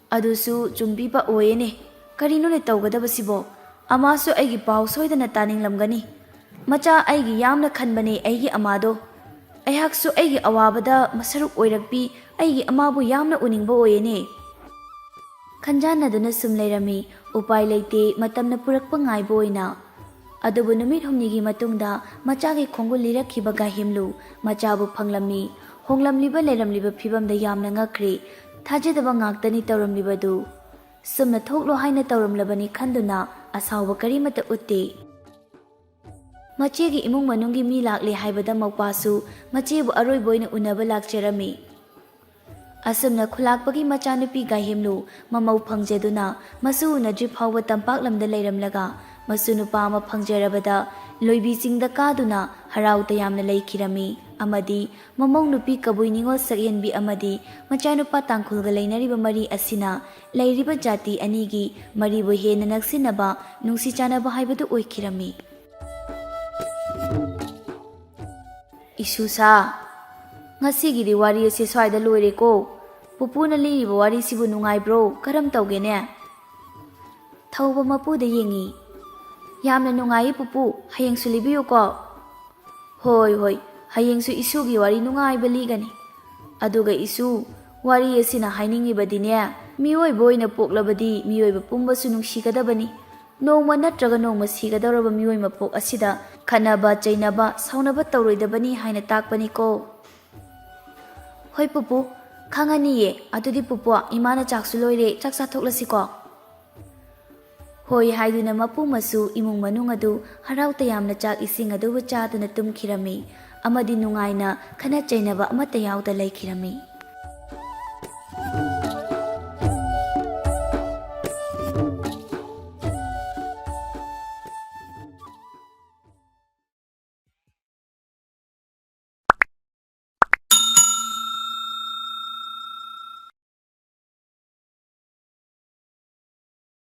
ꯑꯗꯨꯁꯨ ꯆꯨꯝꯕꯤꯕ ꯑꯣꯏꯌꯦꯅꯦ꯫ ꯀꯔꯤꯅꯣꯅꯦ ꯇꯧꯒꯗꯕꯁꯤꯕꯣ? ꯑꯃꯥꯁꯨ ꯑꯩꯒꯤ ꯄꯥꯎ ꯁꯣꯏꯗꯅ ꯇꯥꯅꯤꯡꯂꯝꯒꯅꯤ꯫ ꯃꯆꯥ ꯑꯩꯒꯤ ꯌꯥꯝꯅ ꯈꯟꯕꯅꯦ ꯑꯩꯒꯤ ꯑꯃꯥꯗꯣ꯫ ꯑꯩꯍꯥꯛꯁꯨ ꯑꯩꯒꯤ ꯑꯋꯥꯕꯗ ꯃꯁꯔꯨꯛ ꯑꯣꯏꯔꯛꯄꯤ ꯑꯩꯒꯤ ꯑꯃꯥꯕꯨ ꯌꯥꯝꯅ ꯎꯅꯤꯡꯕ ꯑꯣꯏꯌꯦꯅꯦ꯫ ꯈꯟꯖꯥꯟꯅꯗꯨꯅ ꯁꯨꯝ ꯂꯩꯔꯝꯃꯤ꯫ ꯎꯄꯥꯏ ꯂꯩꯇꯦ, ꯃꯇꯝꯅ ꯄꯨꯔꯛꯄ ꯉꯥꯏꯕ ꯑꯣꯏꯅ꯫ ꯑꯗꯨꯕꯨ ꯅꯨꯃꯤꯠ ꯍꯨꯝꯅꯤꯒꯤ ꯃꯇꯨꯡꯗ ꯃꯆꯥꯒꯤ ꯈꯣꯡꯒꯨꯜ ꯂꯤꯔꯛꯈꯤꯕ ꯒꯥꯏꯍꯦꯝꯂꯨ ꯃꯆꯥꯕꯨ ꯐꯪꯂꯝꯃꯤ꯫ ꯍꯣꯡꯂꯝꯂꯤꯕ ꯂꯩꯔꯝꯂꯤꯕ ꯐꯤꯕꯝꯗ ꯌꯥꯝꯅ ꯉꯛꯈ꯭ꯔꯦ꯫ ꯊꯥꯖꯗꯕ ꯉꯥꯛꯇꯅꯤ ꯇꯧꯔꯝꯂꯤꯕꯗꯨ꯫ ꯁꯨꯝꯅ ꯊꯣꯛꯂꯣ ꯍꯥꯏꯅ ꯇꯧꯔꯝꯂꯕꯅꯤ ꯈꯟꯗꯨꯅ ꯑꯁꯥꯎꯕ ꯀꯔꯤꯃꯠꯇ ꯎꯠꯇꯦ꯫ ꯃꯆꯦꯒꯤ ꯏꯃꯨꯡ ꯃꯅꯨꯡꯒꯤ ꯃꯤ ꯂꯥꯛꯂꯦ ꯍꯥꯏꯕꯗ ꯃꯧꯄꯥꯁꯨ ꯃꯆꯦꯕꯨ ꯑꯔꯣꯏꯕ ꯑꯣꯏꯅ ꯎꯅꯕ ꯂꯥꯛꯆꯔꯝꯃꯤ꯫ ꯑꯁꯨꯝꯅ ꯈꯨꯂꯥꯛꯄꯒꯤ ꯃꯆꯥꯅꯨꯄꯤ ꯒꯥꯏꯍꯦꯝꯂꯨ ꯃꯃꯧ ꯐꯪꯖꯗꯨꯅ ꯃꯁꯨ ꯎꯅꯗ꯭ꯔꯤ ꯐꯥꯎꯕ ꯇꯝꯄꯥꯛ ꯂꯝꯗ ꯂꯩꯔꯝꯂꯒ ꯃꯁꯨ ꯅꯨꯄꯥ ꯑꯃ ꯐꯪꯖꯔꯕꯗ ꯂꯣꯏꯕꯤ ꯆꯤꯡꯗ ꯀꯥꯗꯨꯅ ꯍꯔꯥꯎ ꯇꯌꯥꯝꯅ ꯂꯩꯈꯤꯔꯝꯃꯤ꯫ ꯑꯃꯗꯤ ꯃꯃꯧ ꯅꯨꯄꯤ ꯀꯕꯨꯏ ꯅꯤꯉꯣꯜ ꯁꯛꯍꯦꯟꯕꯤ ꯑꯃꯗꯤ ꯃꯆꯥꯅꯨꯄꯥ ꯇꯥꯡꯈꯨꯜꯒ ꯂꯩꯅꯔꯤꯕ ꯃꯔꯤ ꯑꯁꯤꯅ ꯂꯩꯔꯤꯕ ꯖꯥꯇꯤ ꯑꯅꯤꯒꯤ ꯃꯔꯤꯕꯨ ꯍꯦꯟꯅ ꯅꯛꯁꯤꯟꯅꯕ, ꯅꯨꯡꯁꯤ ꯆꯥꯟꯅꯕ ꯍꯥꯏꯕꯗꯨ ꯑꯣꯏꯈꯤꯔꯝꯃꯤ꯫ ꯏꯁꯨꯁꯥ, ꯉꯁꯤꯒꯤꯗꯤ ꯋꯥꯔꯤ ꯑꯁꯤ ꯁ꯭ꯋꯥꯏꯗ ꯂꯣꯏꯔꯦꯀꯣ꯫ ꯄꯨꯄꯨꯅ ꯂꯤꯔꯤꯕ ꯋꯥꯔꯤꯁꯤꯕꯨ ꯅꯨꯡꯉꯥꯏꯕ꯭ꯔꯣ? ꯀꯔꯝ ꯇꯧꯒꯦꯅꯦ? ꯊꯧꯕ ꯃꯄꯨꯗ ꯌꯦꯡꯉꯤ꯫ ꯌꯥꯝꯅ ꯅꯨꯡꯉꯥꯏꯌꯦ ꯄꯨꯄꯨ, ꯍꯌꯦꯡꯁꯨ ꯂꯤꯕꯤꯌꯨꯀꯣ꯫ ꯍꯣꯏ, ꯍꯣꯏ, ꯍꯌꯦꯡꯁꯨ ꯏꯁꯨꯒꯤ ꯋꯥꯔꯤ ꯅꯨꯡꯉꯥꯏꯕ ꯂꯤꯒꯅꯤ꯫ ꯑꯗꯨꯒ ꯏꯁꯨ, ꯋꯥꯔꯤ ꯑꯁꯤꯅ ꯍꯥꯏꯅꯤꯡꯉꯤꯕꯗꯤꯅꯦ, ꯃꯤꯑꯣꯏꯕ ꯑꯣꯏꯅ ꯄꯣꯛꯂꯕꯗꯤ ꯃꯤꯑꯣꯏꯕ ꯄꯨꯝꯕꯁꯨ ꯅꯨꯡꯁꯤꯒꯗꯕꯅꯤ꯫ ꯅꯣꯡꯃ ꯅꯠꯇ꯭ꯔꯒ ꯅꯣꯡꯃ ꯁꯤꯒꯗꯧꯔꯕ ꯃꯤꯑꯣꯏ ꯃꯄꯣꯛ ꯑꯁꯤꯗ ꯈꯠꯅꯕ, ꯆꯩꯅꯕ, ꯁꯥꯎꯅꯕ ꯇꯧꯔꯣꯏꯗꯕꯅꯤ ꯍꯥꯏꯅ ꯇꯥꯛꯄꯅꯤꯀꯣ꯫ ꯍꯣꯏ ꯄꯨꯄꯨ, ꯈꯪꯉꯅꯤꯌꯦ꯫ ꯑꯗꯨꯗꯤ ꯄꯨꯄꯨ, ꯏꯃꯥꯅ ꯆꯥꯛꯁꯨ ꯂꯣꯏꯔꯦ, ꯆꯥꯛ ꯆꯥꯊꯣꯛꯂꯁꯤꯀꯣ꯫ ꯍꯣꯏ ꯍꯥꯏꯗꯨꯅ ꯃꯄꯨ ꯃꯁꯨ ꯏꯃꯨꯡ ꯃꯅꯨꯡ ꯑꯗꯨ ꯍꯔꯥꯎ ꯇꯌꯥꯝꯅ ꯆꯥꯛ ꯏꯁꯤꯡ ꯑꯗꯨꯕꯨ ꯆꯥꯗꯨꯅ ꯇꯨꯝꯈꯤꯔꯝꯃꯤ ꯑꯃꯗꯤ ꯅꯨꯡꯉꯥꯏꯅ ꯈꯠꯅ ꯆꯩꯅꯕ ꯑꯃꯠꯇ ꯌꯥꯎꯗ ꯂꯩꯈꯤꯔꯝꯃꯤ꯫